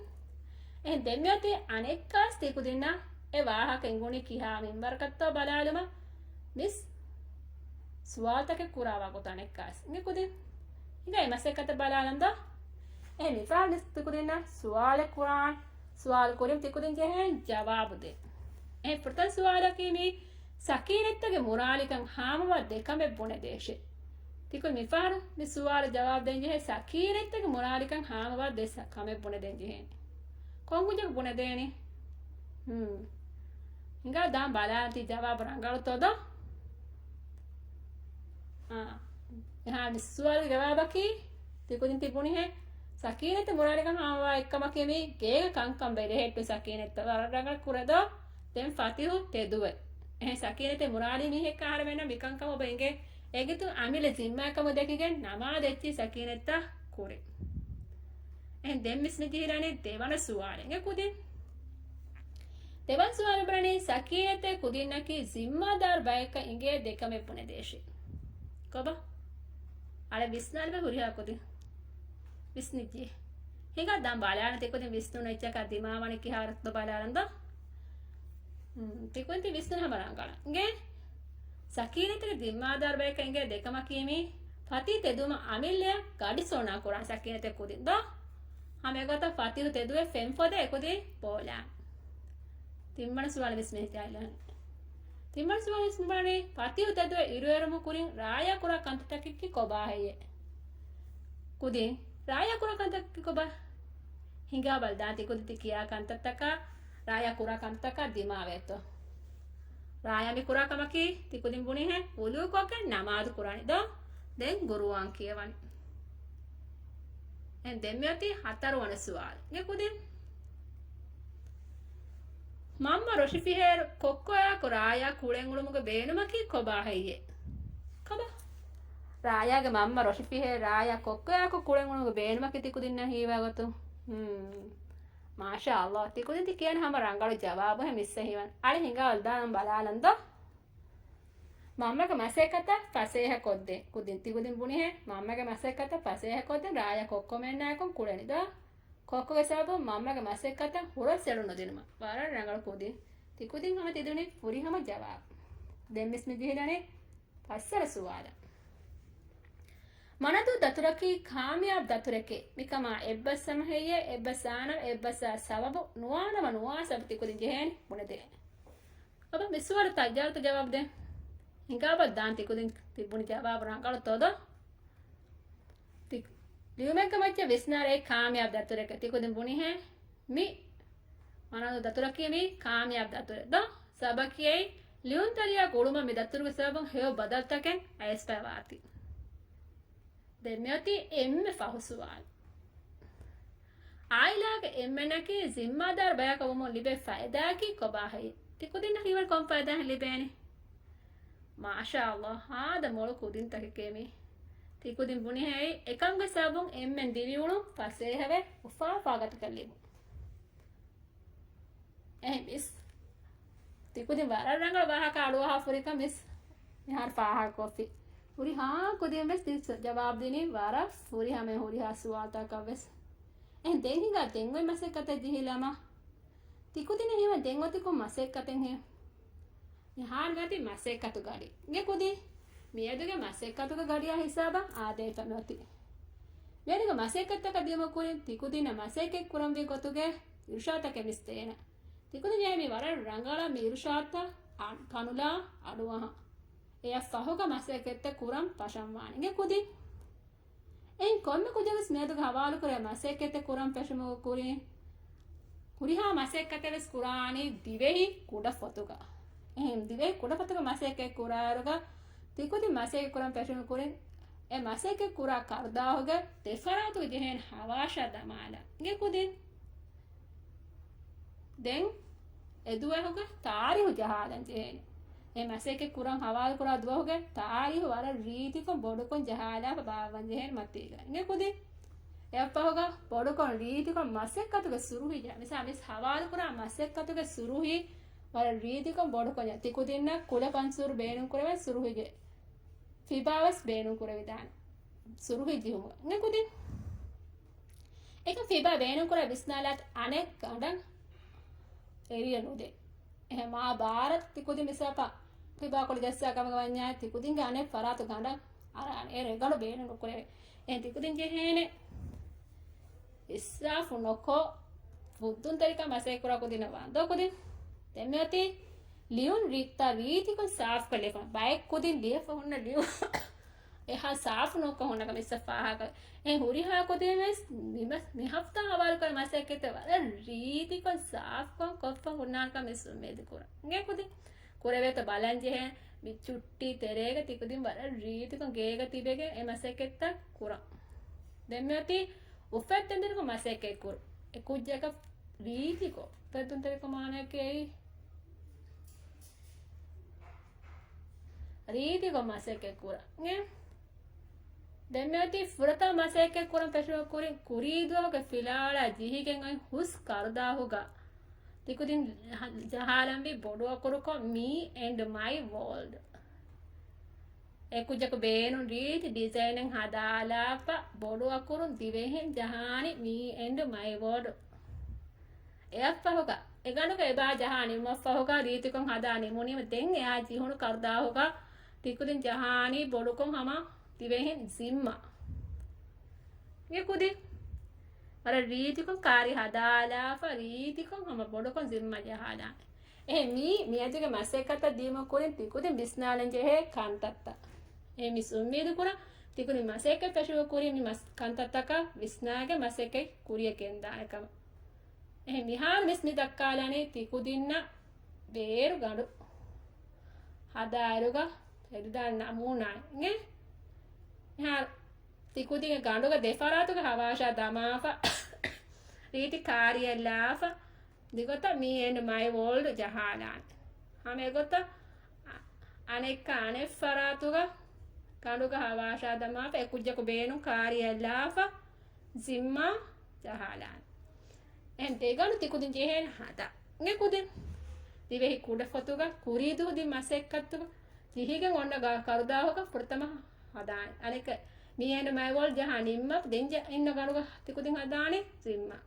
އެހެން ދެން މިއޮތީ އަނެއްކާސް ތިކުދިންނަށް އެ ވާހަކަ އިނގުނީ ކިހާ މިންވަރަކަށްތޯ ބަލާލުމަށް މިސް ސުވާލުތަކެއް ކުރާ ވަގުތު އަނެއްކާސް. އިނގޭ ކުދިން. ހިނގާ އެ މަސައްކަތަށް ބަލާލަން ދޯ؟ އެހެން މިފަހަރު މިސް ތިކުދިންނަށް ސުވާލެއް ކުރާން. ސުވާލު ކުރިން ތިކުދިން ޖެހޭން ޖަވާބު ދޭން. އެ ފުރަތަމަ ސުވާލަކީ މީ ސަކީނަތްތަކުގެ މުރާލިކަން ހާމަވާ ދެ ކަމެއް ބުނެދޭށޭ. ތިކު މިފަހަރު މި ސުވާލަށް ޖަވާބު ދޭންޖެހޭ ސަކީނަތްތަކުގެ މުރާލިކަން ހާމަވާ ދެ ސަ-، ކަމެއް ބުނެދޭންޖެހޭނެ. ކޮން ކުއްޖަކު ބުނެދޭނީ؟ ހުން. ހިނގާ ދާން ބަލާނަ ތި ޖަވާބު ރަނގަޅުތޯ ދޯ؟ އާ. އެހާ މި ސުވާލުގެ ޖަވާބަކީ ތިކުދިން ތި ބުނިހެން ސަކީނަތް މުރާލިކަން ހާމަވާ އެއްކަމަކީ މީ ގޭގަ ކަންކަން ބެލެހެއްޓު ސަކީނަތްތައް ވަރަށް ރަނގަޅަށް ކުރޭ ދޯ؟ ދެން ފަތިހު ތެދުވެ. އެހެން ސަކީނަތެއް މުރާލީ މީހެއްކަ އަހަރެމެންނަށް މިކަންކަމަށް އޮބަ އިނގޭ އޭގެތު އަމިއްލަ ޒިންމާކަމު ދެކިގެން ނަމާދު އެއްޗިހި ސަކީނަތްތައް ކުރި. އެހެން ދެން މިސް މި ޖެހިލާނީ ދެވަނަ ސުވާލެއް. އެ ކުދިން. ދެވަނަ ސުވާލު ބުނަނީ ސަކީނަތެއް ކުދިންނަކީ ޒިންމާދާރު ބަޔަކަށް އިނގޭ ދެކަމެއް ބުނެދޭށި. ކޮބާ؟ އަޅެ ވިސްނާލިބެ ހުރިހާ ކުދިން. ވިސްނިއްޖެ. ހިނގާ ދާން ބަލާނަ ތިކުދިން ވިސްނުނު އެއްޗަކާ ދިމާވަނީ ކިހާ ވަރަކަށްތޯ ބަލާލަން ދޯ؟ ހުން، ތިކުދިން ތި ވިސްނުނު ހަމަ ރަނގަޅަށް. އިނގޭ؟ ސަކީނަތެއްގެ ޒިންމާދާރު ބަޔަކަށް އިނގޭ ދެކަމަކީ މީ ފަތި ތެދުމަށް އަމިއްލައަށް ގަޑި ސޯނާ ކުރާ ސަކީނަތެއް ކުދިން ދޯ؟ ހަމަ އެގޮތަށް ފަތިހު ތެދުވެ ފެން ފޮދެ އެކުދިން ބޯލާން. ތިންވަނަ ސުވާލު ވިސްނޭ ޖާލާން. ތިންވަނަ ސުވާލު ވިސްނުމާނީ ފަތިހު ތެދުވެ އިރުއެރުމު ކުރިން ރާޔާ ކުރާ ކަންތައްތަކަކީ ކޮބާ ހެއްޔޭ؟ ކުދިން ރާޔާ ކުރާ ކަންތައްތަކަކީ ކޮބާ؟ ހިނގާ ބަލަ ދާން ތިކުދިން ތި ކިޔާ ކަންތައްތަކާ ރާޔާ ކުރާ ކަންތައްތަކާ ދިމާވޭތޯ؟ ރާޔާ މި ކުރާ ކަމަކީ ތިކުދިން ބުނިހެން ވުޟޫކޮށްގެން ނަމާދު ކުރާނީ ދޯ؟ ދެން ގުރުއާން ކިޔަވަނީ. އެހެން ދެން މިއޮތީ ހަތަރުވަނަ ސުވާލު. އިނގޭ ކުދިން. މަންމަ ރޮށިފިހޭރު ކޮއްކޮއާއެކު ރާޔާ ކުޅެން އުޅުމުގެ ބޭނުމަކީ ކޮބާ ހެއްޔޭ؟ ކޮބާ؟ ރާޔާގެ މަންމަ ރޮށިފިހޭ ރާޔާ ކޮއްކޮއާއެކު ކުޅެން އުޅުމުގެ ބޭނުމަކީ ތިކުދިންނަށް ހީވާ ގޮތުން. ހުން. މާޝާ ﷲ. ތިކުދިން ތި ކިޔަން ހަމަ ރަނގަޅު ޖަވާބު ހެ މިސް ހީވަން. އަޅެ ހިނގާ އޮލްދާނަން ބަލާލަން ދޯ؟ މަންމަގެ މަސައްކަތަށް ފަސޭހަކޮށްދޭ. ކުދިން ތިކުދިން ބުނިހެ މަންމަގެ މަސައްކަތަށް ފަސޭހަކޮށްދޭ ރާޔާ ކޮއްކޮމެންނާއެކު ކުޅެނި ދޯ؟ ކޮއްކޮގެ ސަބަބުން މަންމަގެ މަސައްކަތަށް ހުރަސް އެޅުނުދިނުމަށް. ވަރަށް ރަނގަޅު ކުދިން. ތިކުދިން ހަމަ ތިދުނީ ފުރިހަމަ ޖަވާބު. ދެން މިސް މި ޖެހިލަނީ ފަސްވަނަ ސުވާލަށް. މަނަދޫ ދަތުރަކީ ކާމިޔާބު ދަތުރެކޭ. މިކަމާ އެއްބަސް ހަމަ ހެއްޔޭ، އެއްބަސް އާނަމަ، އެއްބަސް އާ ސަބަބު ނުވާނަމަ ނުވާ ސަބަބު ތިކުދިން ޖެހޭނެ ބުނެދޭނެ. އަބަ މި ސުވާލު ތައްޔާރުތަ ޖަވާބު ދޭން؟ ހިނގާބަ ދާން ތިކުދިން ތި ބުނި ޖަވާބު ރަނގަޅު ތޯ ދޯ؟ ތި ލިޔުމެއްގެ މައްޗަށް ވިސްނާރޭ ކާމިޔާބު ދަތުރެކޭ. ތިކުދިން ބުނިހޭ މި މަނަދޫ ދަތުރަކީ މީ ކާމިޔާބު ދަތުރެއް ދޯ؟ ސަބަބަކީ އެއީ ލިޔުންތެރިޔާ ގުޅުމަށް މި ދަތުރުގެ ސަބަބުން ހެޔޮ ބަދަލުތަކެއް އައިސްފައިވާތީ. ދެން މިއޮތީ އެންމެ ފަހު ސުވާލު. އާއިލާގެ އެންމެންނަކީ ޒިންމާދާރު ބަޔަކަށް ވުމުން ލިބޭ ފައިދާއަކީ ކޮބާ ހެއްޔޭ؟ ތިކުދިންނަށް ހީވަނީ ކޮން ފައިދާއެއް ލިބޭނެ؟ މާޝާ ﷲ، ހާދަ މޮޅު ކުދިންތަކެކޭ މީ. ތިކުދިން ބުނިހޭ އެކަމުގެ ސަބަބުން އެންމެން ދިރިއުޅުން ފަސޭހަވެ އުފާ އުފާގަތަކަށް ލިބުން. އެހެން މިސް ތިކުދިން ވަރަށް ރަނގަޅު ވާހަކަ އަޑުއަހާ ފުރިކަން މިސް މިހާރު ފާހަގަކޮށްފި. ހުރިހާ ކުދިން ވެސް ތި ޖަވާބު ދިނީ ވަރަށް ފުރިހަމަ ހުރިހާ ސުވާލުތަކަށް ވެސް. އެހެން ދެން ހިނގާ ދެން އޮތް މަސައްކަތަށް ޖެހިލަމާ. ތިކުދިން ހީވަނީ ދެން އޮތީ ކޮން މަސައްކަތެއް ހޭ؟ މިހާރު ގަތީ މަސައްކަތު ގަޑި. އިނގޭ ކުދިން މިއަދުގެ މަސައްކަތުގެ ގަޑިއާ ހިސާބަށް އާދޭ ފަމިއޮތީ. މިއަދުގެ މަސައްކަތަކަށް ދިޔުމަށް ކުރިން ތިކުދިންނަށް މަސައްކަތް ކުރަންވީ ގޮތުގެ އިރުޝާދުތަކެއް މިސް ދޭނަ. ތިކުދިން ޖެހޭ މި ވަރަށް ރަނގަޅަށް މި އިރުޝާދުތައް އަ-، ކަނުލާ އަޑުއަހަން. އެއަށް ފަހުގަ މަސައްކަތްތައް ކުރަން ފަށަންވާނެ. އިނގޭ ކުދިން. އެހެން ކޮންމެ ކުއްޖަކުވެސް މިއަދުގެ ހަވާލުކުރެވޭ މަސައްކަތްތައް ކުރަން ފެށުމުގެ ކުރިން، ހުރިހާ މަސައްކަތެއް ވެސް ކުރާނީ ދިވެހި ކުޑަފޮތުގަ. އެހެން ދިވެހި ކުޑަފޮތުގަ މަސައްކަތް ކުރާއިރުގަ، ތިކުދިން މަސައްކަތް ކުރަން ފެށުމުގެ ކުރިން، އެ މަސައްކަތް ކުރާ ކަރުދާހުގެ ދެފަރާތުގަ ޖެހޭނެ ހަވާޝާ ދަމާލަން. އިނގޭ ކުދިން. ދެން އެ ދުވަހުގެ ތާރީހު ޖަހާލަން ޖެހޭނެ. އެ މަސައްކަތް ކުރަން ހަވާލުކުރާ ދުވަހުގެ ތާރީހު ވަރަށް ރީތިކޮށް ބޮޑުކޮށް ޖަހާލާފަ ބާއްވަން ޖެހޭނެ މަތީގަ. އިނގޭ ކުދިން. އެއަށްފަހުގަ ބޮޑުކޮށް ރީތިކޮށް މަސައްކަތުގެ ސުރުހި ޖަ-، މިސާ މިސް ހަވާލުކުރާ މަސައްކަތުގެ ސުރުހި ވަރަށް ރީތިކޮށް ބޮޑުކޮށް ޖަ-، ތިކުދިންނަށް ކުލަ ފަންސުރު ބޭނުންކުރެވޭ ސުރުހި ޖެ-، ފިބާ ވެސް ބޭނުން ކުރެވިދާނެ. ސުރުހި ޖެހުމަށް. އިނގޭ ކުދިން. އެކަން ފިބާ ބޭނުންކުރާ ވިސްނާލާތި އަނެއް ގަނޑަށް އެރިޔަ ނުދޭ. އެހެން މާ ބާރަށް ތިކުދިން މިސާލަކަށް ފިބާކޮޅު ޖައްސާ ކަމަކަށް ވަންޏާ ތިކުދިންގެ އަނެއް ފަރާތު ގަނޑަށް އަރާނެ. އެ ރޭގަނޑު ބޭނުން ކުރެވޭ. އެހެން ތިކުދިން ޖެހޭނެ އިސްރާފު ނޮކޮށް ފުއްދުންތެރިކަން މަސައްކަތް ކުރާ ކުދިންނަށް ވާން ދޯ ކުދިން. ދެން މިއޮތީ ލިޔުން ރީތިތައް ރީތިކޮށް ސާފުކޮށް ލިޔެފަ. ބައެއް ކުދިން ލިޔެފަ ހުންނަ ލިޔުން އެހާ ސާފު ނުކޮށް ހުންނަ ކަމެއް އިސް ފާހަގަ. އެ ހުރިހާ ކުދިން ވެސް މި މަ-، މި ހަފްތާ ހަވާލުކުރާ މަސައްކަތްތައް ވަރަށް ރީތިކޮށް ސާފުކޮށް ކޮށްފަ ހުންނާނެ ކަމެއް އުއްމީދު ކުރަން. އެ ކުދިން ކުރެވޭތޯ ބަލަން ޖެހޭ. މި ޗުއްޓީ ތެރޭގަ ތިކުދިން ވަރަށް ރީތިކޮށް ގޭގަ ތިބެގެން އެ މަސައްކަތްތައް ކުރަން. ދެން މިއޮތީ އުފެއްދުންތެރިކޮށް މަސައްކަތް ކުރުން. އެ ކުއްޖަކަށް ރީތިކޮށް، އުފެއްދުންތެރިކޮށް މާނައަކީ އެއީ ރީތިކޮށް މަސައްކަތް ކުރަން. އެ ދެން މިއޮތީ ފުރަތަމަ މަސައްކަތް ކުރަން ފެށުމަށް ކުރިން ކުރީ ދުވަހުގެ ފިލާވަޅާ ޖެހިގެން އޮތް ހުސް ކަރުދާހުގަ ތިކުދިން ޖަހާލަންވީ ބޮޑު އަކުރުކޮށް މީ އެންޑް މައި ވޯލްޑް. އެ ކުއްޖަކު ބޭނުން ރީތި ޑިޒައިނެއް ހަދާލާފަ ބޮޑު އަކުރުން ދިވެހިން ޖަހާނީ މީ އެންޑް މައި ވޯލްޑް. އެއަށްފަހުގަ އެ ގަނޑުގަ އެބާ ޖަހާ ނިންމަށްފަހުގަ ރީތިކޮށް ހަދާ ނިމުނީމަ ދެން އެއާ ޖެހުނު ކަރުދާހުގަ ތިކުދިން ޖަހާނީ ބޮޑުކޮށް ހަމަ ދިވެހިން ޒިންމާ. އެ ކުދިން ވަރަށް ރީތިކޮށް ކާރި ހަދާލާފަ ރީތިކޮށް ހަމަ ބޮޑުކޮށް ޒިންމާ ޖަހާލާނެ. އެހެން މީ މިއަދުގެ މަސައްކަތަށް ދިޔުމަށް ކުރިން ތިކުދިން ވިސްނާލަން ޖެހޭ ކަންތައްތައް. އެހެން މިސް އުއްމީދު ކުރަން ތިކުދިން މަސައްކަތް ފެށުމަށް ކުރިން މި މަސް ކަންތައްތަކަށް ވިސްނާގެން މަސައްކަތް ކުރިޔަށް ގެންދާނެ ކަމަށް. އެހެން މިހާރު މިސް މި ދައްކާލާނީ ތިކުދިންނަށް ބޭރު ގަނޑު ހަދާއިރުގަ ހެދިދާނެ ނަމޫނާއެއް. އެ މިހާރު ތިކުދިން ގަނޑުގަ ދެފަރާތުގަ ހަވާށާ ދަމާފަ ރީތި ކާރިއެއް ލާފަ ދިގޮތަށް މީ އެންޑް މައި ވޯލްޑް ޖަހާލާނެ. ހަމަ އެގޮތަށް އަނެއްކާ އަނެއް ފަރާތުގަ ގަނޑުގަ ހަވާށާ ދަމާފަ އެ ކުއްޖަކު ބޭނުން ކާރިއެއް ލާފަ ޒިންމާ ޖަހާލާނެ. އެހެން ދެގަނޑު ތިކުދިން ޖެހޭނެ ހަދާ. އެ ކުދިން ދިވެހި ކުޑަފޮތުގަ ކުރީދު ހުދި މަސައްކަތުގަ ޖެހިގެން އޮންނަ ގަ-، ކަރުދާހުގަ ފުރަތަމަ ހަދާނެ. އަނެކަ މީ އެންޑް މައި ވޯލްޑް ޖަހާ ނިންމަ ދެން ޖަ-، އިންނަ ގަނޑުގަ ތިކުދިން ހަދާނެ ޒިންމާ.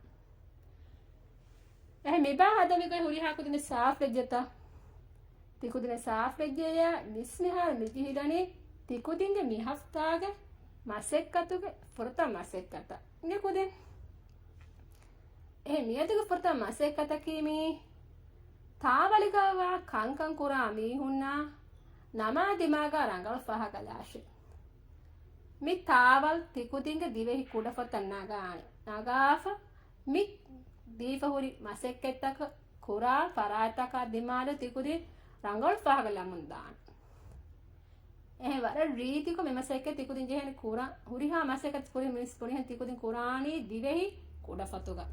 އެހެން މިބާ ހަދަން މިގޮތް ހުރިހާ ކުދިން ސާފް ވެއްޖެތަ؟ ތިކުދިން ސާފް ވެއްޖެޔާ މިސް މިހާރު މިޖެހިލަނީ ތިކުދިންގެ މިހަފްތާގެ މަސައްކަތުގެ ފުރަތަމަ މަސައްކަތަށް. އިނގޭ ކުދިން. އެހެން މިއަދުގެ ފުރަތަމަ މަސައްކަތަކީ މީ ތާވަލުގަވާ ކަންކަން ކުރާ މީހުންނާ ނަމާ ދިމާގާ ރަނގަޅު ފާހަގަލާށޭ. މި ތާވަލް ތިކުދިންގެ ދިވެހި ކުޑަފޮތަށް ނަގާނެ. ނަގާފަ މި ދީފަ ހުރި މަސައްކަތްތަކަށް ކުރާ ފަރާތްތަކާ ދިމާލު ތިކުދިން ރަނގަޅު ފާހަގަ ލަމުން ދާނެ. އެހެން ވަރަށް ރީތިކޮށް މި މަސައްކަތް ތިކުދިން ޖެހޭނެ ކުރާ، ހުރިހާ މަސައްކަތް ކުރިން މިސް ބުނިހެން ތިކުދިން ކުރާނީ ދިވެހި ކުޑަފޮތުގަ.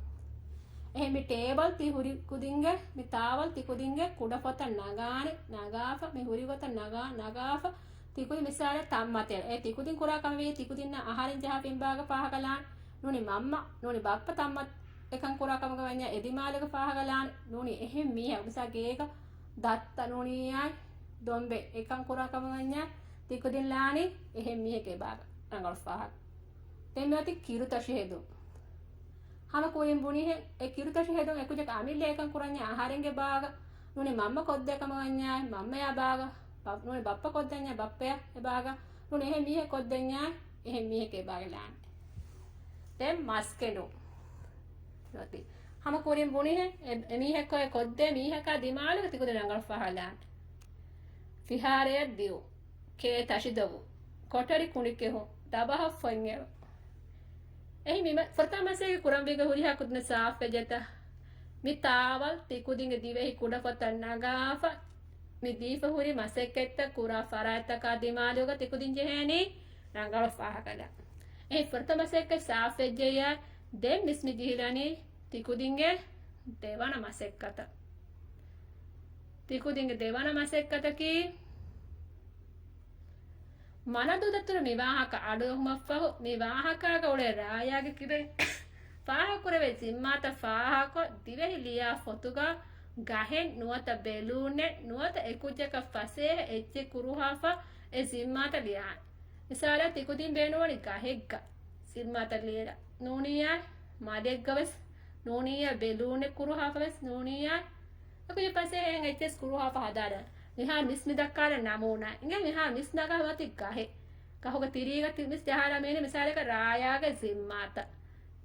އެހެން މި ޓޭބަލް ތި ހުރި ކުދިންގެ، މި ތާވަލް ތިކުދިންގެ ކުޑަފޮތަށް ނަގާނެ، ނަގާފަ، މި ހުރި ގޮތަށް ނަގާ، ނަގާފަ، ތިކުދިން މިސާލަށް ތަންމަތެއް. އެ ތިކުދިން ކުރާ ކަމެއް ވީ ތިކުދިންނަށް އަހަރެން ޖަހާ ފިނބާގަ ފާހަގަލާނެ. ނޫނީ މަންމަ، ނޫނީ ބައްޕަ ތަންމަ އެކަން ކުރާ ކަމުގަ ވަންޏާ އެ ދިމާލުގަ ފާހަގަލާނެ. ނޫނީ އެހެން މީހެއް މިސާ ގޭގަ ދައްތަ ނޫނީ އާއި ދޮންބެ އެކަން ކުރާ ކަމުގަ ވަންޏާ ތިކުދިން ލާނީ އެހެން މީހެއްގެ ބާގަ ރަނގަޅު ފާހަގަ. ދެން މިއޮތީ ކިރުތަށި ހެދުން. ހަމަ ކުރިން ބުނިހެން އެ ކިރުތަށި ހެދުން އެކުއްޖަކަށް އަމިއްލަ އެކަން ކުރަންޏާ އަހަރެންގެ ބާގަ ނޫނީ މަންމަ ކޮށްދޭ ކަމަށް ވަންޏާ މަންމަޔާ ބާގަ، ބަ-، ނޫނީ ބައްޕަ ކޮށްދެންޏާ ބައްޕަޔާ އެ ބާގަ، ނޫނީ އެހެން މީހެއް ކޮށްދެންޏާ އެހެން މީހެއްގެ ބާގަ ލާނެ. ދެން މަސް ކެނޑުން. ނުވަތި. ހަމަ ކުރިން ބުނިހެން އެ، އެ މީހެއް ކޮ-، ކޮށްދޭ މީހަކާ ދިމާލުގަ ތިކުދިން ރަނގަޅު ފާހަގަލާނެ. ފިހާރަޔަށް ދިއު، ކޭ ތަށިދޮވު، ކޮޓަރި ކުނޑިކެހުން، ދަބަހަށް ފޮތް އެޅުން. އެހި މި މަ-، ފުރަތަމަ މަސައްކަތް ކުރަންވީގެ ހުރިހާ ކުދިން ސާފް ވެއްޖެތަ؟ މި ތާވަލް ތިކުދިންގެ ދިވެހި ކުޑަފޮތަށް ނަގާފަ، މި ދީފަ ހުރި މަސައްކަތްތައް ކުރާ ފަރާތްތަކާ ދިމާލުގަ ތިކުދިން ޖެހޭނީ ރަނގަޅު ފާހަގަލާ. އެހެން ފުރަތަމަ މަސައްކަތް ސާފް ވެއްޖެއްޔާ، ދެން މިސް މި ޖެހިލަނީ ތިކުދިންގެ ދެވަނަ މަސައްކަތަށް. ތިކުދިންގެ ދެވަނަ މަސައްކަތަކީ، މަނަދޫދަތުރު މި ވާހަކަ އަޑުއެހުމަށްފަހު، މި ވާހަކާގަ އުޅޭ ރާޔާގެ ކިބައިން ފާހަގަކުރެވޭ ޒިންމާތައް ފާހަގަކޮށް، ދިވެހި ލިޔާ ފޮތުގަ ގަހެއް ނުވަތަ ބެލޫނެއް ނުވަތަ އެކުއްޖަކަށް ފަސޭހަ އެއްޗެއް ކުރުހާފަ އެ ޒިންމާތައް ލިޔާނެ. މިސާލަށް ތިކުދިން ބޭނުންވަނީ ގަހެއްގަ ޒިންމާތައް ލިޔެލަން. ނޫނިއްޔާ މަލެއްގަ ވެސް ނޫނިއްޔާ ބެލޫނެއް ކުރުހާފަ ވެސް ނޫނިއްޔާ އެކުއްޖެއް ފަސޭހައިން އެއްޗެސް ކުރުހާފަ ހަދާލަން. މިހާރު މިސް މި ދައްކާލަން ނަމޫނާ. އިނގޭ މިހާރު މިސް ނަގާ މަތި ގަހެއް. ގަހުގެ ތިރީގަ ތި-، މިސް ޖަހާލާ މީނެ މިސާލަކަށް ރާޔާގެ ޒިންމާތައް.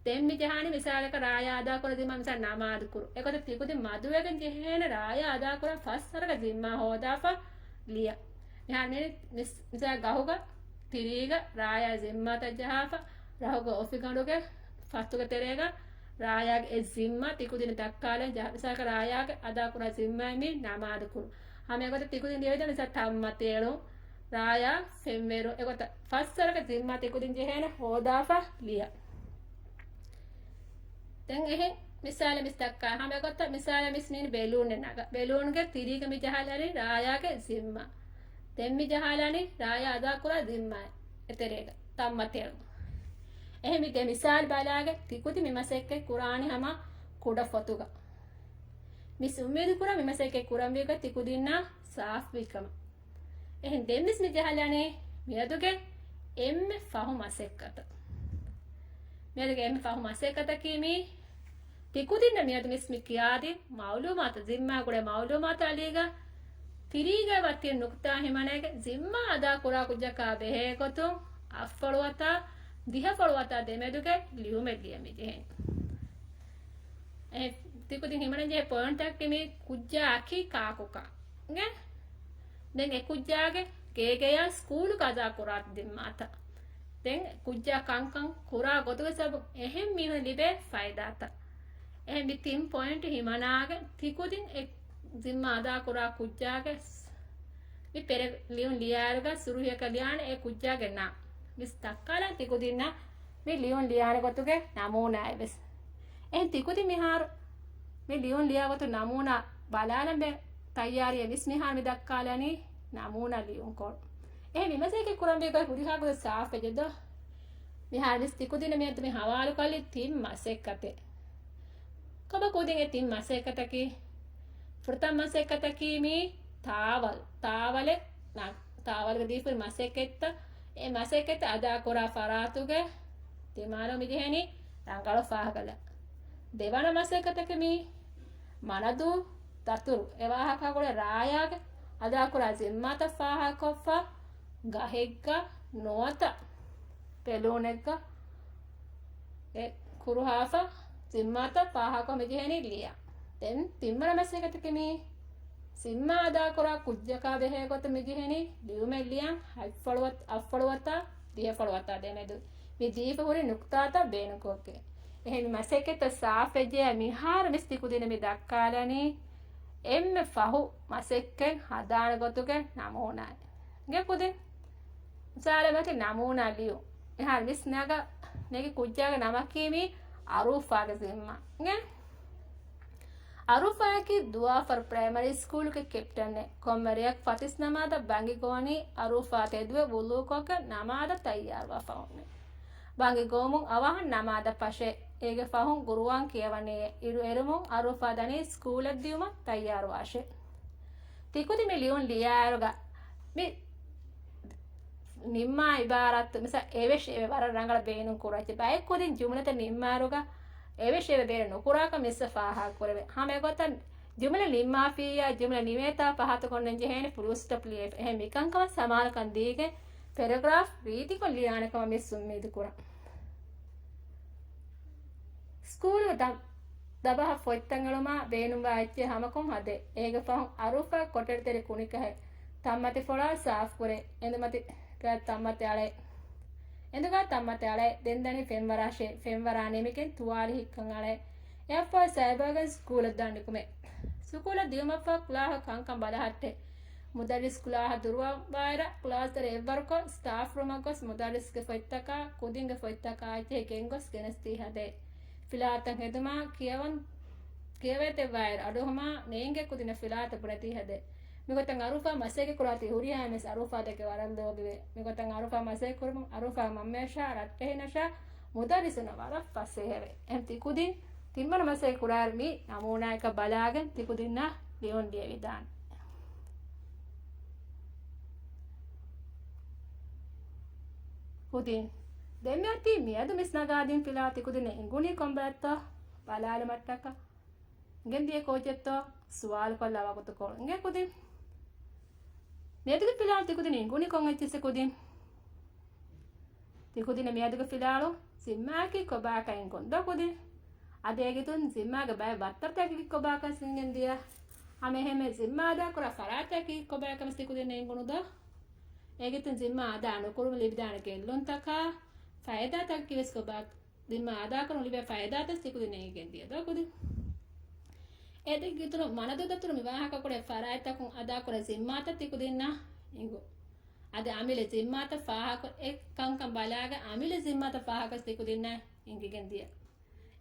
ދެން މި ޖަހާނީ މިސާލަކަށް ރާޔާ އަދާކުރާ ޒިންމާ މިސާލަށް ނަމާދު ކުރު. އެގޮތަށް ތިކުދިން މަދުވެގެން ޖެހޭނެ ރާޔާ އަދާކުރާ ފަސް ވަރަކަށް ޒިންމާ ހޯދާފަ ލިޔަ. މިހާރު މި މިސް-، މިސާލަށް ގަހުގަ ތިރީގަ ރާޔާ ޒިންމާތައް ޖަހާފަ، ރަހުގަ އޮފިގަނޑުގެ ފަސްތުގެ ތެރޭގަ ރާޔާގެ އެ ޒިންމާ ތިކުދިން ދައްކާލަން ޖަހާ. މިސާލަކަށް ރާޔާގެ އަދާކުރާ ޒިންމާއެއް މީ ނަމާދު ކުރު. ހަމަ އެގޮތަށް ތިކުދިން ލިޔެވިދާނެ މިސާލަށް ތަންމަތި އެޅުން، ރާޔާ ފެންވެރު، އެގޮތަށް ފަސް ވަރަކަށް ޒިންމާ ތިކުދިން ޖެހޭނެ ހޯދާފަ ލިޔަ. ދެން އެހެން މިސާލެއް މިސް ދައްކާ. ހަމަ އެގޮތަށް މިސާލެއް މިސް މީން ބެލޫނެއް ނަގާ. ބެލޫންގެ ތިރީގަ މި ޖަހާލާނީ ރާޔާގެ ޒިންމާ. ދެން މި ޖަހާލާނީ ރާޔާ އަދާކުރާ ޒިންމާ އެތެރޭގަ ތަންމަތި އެޅުން. އެހެން މި ދެ މިސާލް ބަލާގެ ތިކުދިން މި މަސައްކަތް ކުރާނީ ހަމަ ކުޑަ ފޮތުގަ. މިސް އުއްމީދު ކުރާ މި މަސައްކަތް ކުރަންވީގޮތް ތިކުދިންނާ ސާފުވި ކަމަށް. އެހެން ދެން މިސް މި ޖަހާލާނީ މިއަދުގެ އެންމެ ފަހު މަސައްކަތަށް. މިއަދުގެ އެންމެ ފަހު މަސައްކަތަކީ މީ ތިކުދިންނަށް މިއަދު މިސް މި ކިޔާދިން މައުލޫމާތު، ޒިންމާ ގުޅޭ މައުލޫމާތު އަލީގަ ތިރީގަ ވަތި ނުކުތާ ހިމަނައިގެ ޒިންމާ އަދާ ކުރާ ކުއްޖަކާ ބެހޭ ގޮތުން އަށްފަޅުވަތާ ދިހަފަޅުވަތާ ދެމެދުގެ ލިޔުމެއް ލިޔަން މި ޖެހެނީ. އެ، ތިކުދިން ހިމަނަން ޖެހޭ ޕޮއިންޓަކީ މި ކުއްޖާއަކީ ކާކުކަން. ދެން އެ ކުއްޖާގެ ގޭގެޔާ ސްކޫލުގަ އަދާ ކުރާ ޒިންމާތައް. ދެން ކުއްޖާ ކަންކަން ކުރާ ގޮތުގެ ސަބަބުން އެހެން މީހުން ލިބޭ ފައިދާތައް. އެހެން މި ތިން ޕޮއިންޓް ހިމަނާގެން ތިކުދިން އެ ޒިންމާ އަދާ ކުރާ ކުއްޖާގެ ސް-، މި ޕެރެ ލިޔުން ލިޔާއިރުގަ ސުރުހިއަކަށް ލިޔާނެ އެ ކުއްޖާގެ ނަން. މިސް ދައްކާލަން ތިކުދިންނަށް މި ލިޔުން ލިޔާނެ ގޮތުގެ ނަމޫނާއެއް ވެސް. އެހެން ތިކުދިން މިހާރު މި ލިޔުން ލިޔާ ގޮތު ނަމޫނާ ބަލާލަން ބެ ތައްޔާރީއެއް މިސް މިހާރު މި ދައްކާލަނީ ނަމޫނާ ލިޔުން ކޮޅު. އެހެން މި މަސައްކަތް ކުރަންވީ ގޮތް ހުރިހާ ގޮތަށް ސާފެއް ޖެއްދޯ. މިހާރު މިސް ތިކުދިން މިއަދު މި ހަވާލުކޮށްލި ތިން މަސައްކަތެއް. ކޮބާ ކުދިން އެ ތިން މަސައްކަތަކީ؟ ފުރަތަމަ މަސައްކަތަކީ މީ ތާވަލް، ތާވަލެއް ނަ-، ތާވަލްގަ ދީފުރި މަސައްކަތްތައް، އެ މަސައްކަތް އަދާކުރާ ފަރާތުގެ ދިމާލު މި ޖެހެނީ ރަނގަޅު ފާހަގަލަ. ދެވަނަ މަސައްކަތަކީ މީ މަނަދޫ ދަތުރު، އެ ވާހަކަ ގުޅޭ ރާޔާގެ އަދާކުރާ ޒިންމާތައް ފާހަގަކޮށްފަ، ގަހެއްގަ ނުވަތަ ބެލޫނެއްގަ އެ ކުރުހާފަ ޒިންމާތައް ފާހަގަކޮށް މި ޖެހެނީ ލިޔަން. ދެން ތިންވަނަ މަސައްކަތަކީ މީ ޒިންމާ އަދާކުރާ ކުއްޖަކާ ބެހޭ ގޮތަށް މި ޖެހެނީ ލިޔުމެއް ލިޔަން ހަތްފަޅުވަތް-، އަށްފަޅުވަތާ ދިހަފަޅުވަތާ ދެމެދު މި ދީފަ ހުރި ނުކުތާތައް ބޭނުންކޮށްގެން. އެހެން މަސައްކަތްތައް ސާފެއްޖެޔާ މިހާރު މިސް ތިކުދިން މި ދައްކާލަނީ އެންމެ ފަހު މަސައްކަތް ހަދާނެ ގޮތުގެ ނަމޫނާއެއް. އިނގޭ ކުދިން މިސާލަކަށް ނަމޫނާ ލިޔުން. މިހާރު މިސް ނަގަ ނެގި ކުއްޖާގެ ނަމަކީ މީ އަރޫފާގެ ޒިންމާ. އިނގޭ؟ އަރޫފާއަކީ ދުވާފަރު ޕްރައިމަރީ ސްކޫލުގެ ކެޕްޓަނެއް. ކޮންމެ ރެޔަކު ފަތިސް ނަމާދަށް ބަނގި ގޮވަނީ އަރޫފާ ތެދުވެ ވުޟޫކޮށްގެން ނަމާދަށް ތައްޔާރުވާ ފަހުން. ބަނގި ގޮވުމުން އަވަހަށް ނަމާދަށް ފަށޭ. އޭގެ ފަހުން ގުރުއާން ކިޔަވަނީ. އިރު އެރުމުން އަރޫފާ ދަނީ ސްކޫލަށް ދިޔުމަށް ތައްޔާރުވާށޭ. ތިކުދިން މި ލިޔުން ލިޔާއިރުގަ މި ނިންމާ އިބާރާތު މިސާ އެވެށި އެވެ ވަރަށް ރަނގަޅަށް ބޭނުން ކުރައްޗެ. ބައެއް ކުދިން ޖުމްލަތައް ނިންމާއިރުގަ އެވެށި އެވެ ބޭނުން ނުކުރާކަށް މިސްއަށް ފާހަގަކުރެވޭ. ހަމަ އެގޮތަށް ޖުމްލަ ނިންމާފިއްޔާ ޖުމްލަ ނިމޭތާ ފަހަތަކުން ޖެހޭނެ ފުލް ސްޓޮޕް ލިޔެފަ. އެހެން މިކަންކަމަށް ސަމާލުކަން ދީގެން ޕެރެގްރާފް ރީތިކޮށް ލިޔާނެ ކަމަށް މިސް އުއްމީދު ކުރަން. ސްކޫލުގެ ދަ-، ދަބަހަށް ފޮތްތައް އެޅުމާ ބޭނުންވާ އެއްޗެއް ހަމަކޮށް ހަދޭ. އޭގެ ފަހުން އަރޫފާ ކޮޓަރިތެރެ ކުނިކަހެ ތަންމަތި ފޮޅާ ސާފުކުރޭ. އެނދުމަތި ގާ ތަންމަތި އަޅޭ. އެނދުގާ ތަންމަތި އަޅޭ. ދެން ދަނީ ފެންވަރާށޭ. ފެންވަރާ ނިމިގެން ތުވާލި ހިއްކަން އަޅޭ. އެއަށްފަހު ސައިބައިގެން ސްކޫލަށް ދާން ނިކުމޭ. ސުކޫލަށް ދިޔުމަށްފަހު ކްލާހަށް ކަންކަން ބަލަހައްޓޭ. މުދައްރިސް ކްލާހަށް ދުރުވާ ވާއިރަށް ކްލާސް ދޮރެއް އެއްވަރުކޮށް، ސްޓާފް ރޫމަށް ގޮސް މުދައްރިސްގެ ފޮތްތަކާ، ކުދިންގެ ފޮތްތަކާ އެއްޗެހި ގެންގޮސް ގެނެސްދީ ހަދޭ. ފިލާތައް ހެދުމާ، ކިޔަވަން، ކިޔަވޭތެއްވާއިރު އަޑުއަހުމާ، ނޭނގޭ ކުދިންނަށް ފިލާތައް ބުނެދީ ހަދޭ. މިގޮތަށް އަރޫފާ މަސައްކަތް ކުރާތީ ހުރިހާ މީސް އަރޫފާ ދެކެ ވަރަށް ލޯބިވޭ. މިގޮތަށް އަރޫފާ މަސައްކަތް ކުރުމުން އަރޫފާ މަންމަޔަށާ، ރައްޓެހިނަށާ، މުދައްރިސުންނަށް ވަރަށް ފަސޭހަވޭ. އެހެން ތިކުދިން ތިންވަނަ މަސައްކަތް ކުރާއިރު މި ނަމޫނާއަކަށް ބަލާގެން ތިކުދިންނަށް ލިޔުން ލިޔެވިދާނެ. ކުދިން. ދެން މިއޮތީ މިއަދު މިސް ނަގާދިން ފިލާ ތިކުދިންނަށް އިނގުނީ ކޮންބައެއްތޯ ބަލާލުމަށްޓަކާ. އިނގެން ދިޔަ ކޯޗެއްތޯ ސުވާލު ކޮށްލާ ވަގުތުކޮޅު. އިނގޭ ކުދިން. މިއަދުގެ ފިލާ ތިކުދިން އިނގުނީ ކޮން އެއްޗެއްސެއް ކުދިން؟ ތިކުދިން މިއަދުގެ ފިލާޅު ޒިންމާއަކީ ކޮބާކަން އިނގުނު ދޯ ކުދިން؟ އަދި އޭގެ އިތުރުން ޒިންމާގެ ބައެއް ވައްތަރުތަކަކީ ކޮބާކަން އިނގެން ދިޔަ. ހަމަ އެހެންމެ ޒިންމާ އަދާކުރާ ފަރާތްތަކަކީ ކޮބާކަން ތިކުދިންނަށް އިނގުނު ދޯ؟ އޭގެ އިތުރުން ޒިންމާ އަދާ ނުކުރުމުން ލިބިދާނެ ގެއްލުންތަކާ ފައިދާތަކަކީ ވެސް ކޮބާ؟ ޒިންމާ އަދާކުރުން ލިބޭ ފައިދާތައް ތިކުދިންނަށް އިނގެން ދިޔަ ދޯ ކުދިން؟ އޭގެ އިތުރުން މަނަދޫ ދަތުރު މި ވާހަކަ ކުޅޭ ފަރާތްތަކުން އަދާކުރާ ޒިންމާތައް ތިކުދިންނަށް އިނގުން. އަދި އަމިއްލަ ޒިންމާތައް ފާހަގަ އެ ކަންކަން ބަލާގެ އަމިއްލަ ޒިންމާތައް ފާހަގަ ތިކުދިންނަށް އިނގިގެން ދިޔަ.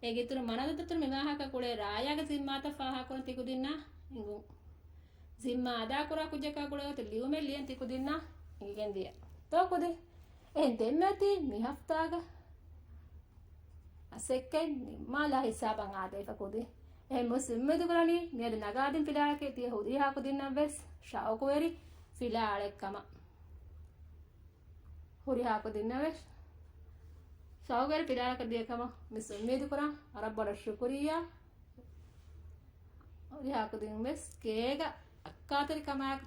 އޭގެ އިތުރު މަނަދޫ ދަތުރު މި ވާހަކަ ކުޅޭ ރާޔާގެ ޒިންމާތައް ފާހަގަކުރަން ތިކުދިންނަށް އިނގުން. ޒިންމާ އަދާކުރާ ކުއްޖަކާ ގުޅޭ ގޮތަށް ލިޔުމެއް ލިޔަން ތިކުދިންނަށް އިނގިގެން ދިޔަ ދޯ ކުދިން؟ އެހެން ދެންމެ އޮތީ މި ހަފްތާގަ މަސައްކަތް ނިންމާލާ ހިސާބަށް އާދެވިފަ ކުދިން. އެހެން ވެސް އުއްމީދު ކުރަނީ މިއަދު ނަގާދިން ފިލާއަކީ ތިޔަ ހުރިހާ ކުދިންނަށް ވެސް ޝައުޤުވެރި ފިލާއަޅެއް ކަމަށް. ހުރިހާ ކުދިންނަށް ވެސް ޝައުޤުވެރި ފިލާއަޅަކަށް ދިޔަ ކަމަށް މި އުއްމީދު ކުރަން. ވަރަށް ބޮޑަށް ޝުކުރިއްޔާ. ހުރިހާ ކުދިން ވެސް ގޭގަ އައްކާތެރިކަމާއެކު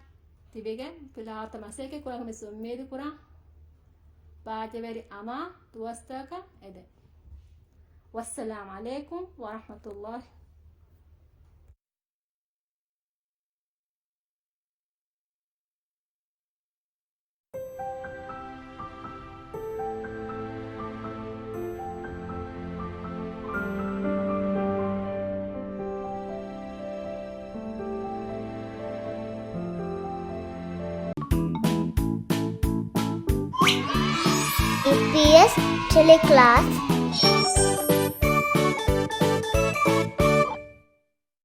ތިބެގެން ފިލާވަޅުތައް މަސައްކަތް ކުރަން މި އުއްމީދު ކުރަން. ބާއްޖަވެރި އަމާ ދުވަސްތަކަށް އެދެން. ވައްސަލާމް ޢަލައިކުމް ވަރަޙްމަތުﷲ. އީޕީއެސް ޓެލެކްލާސް.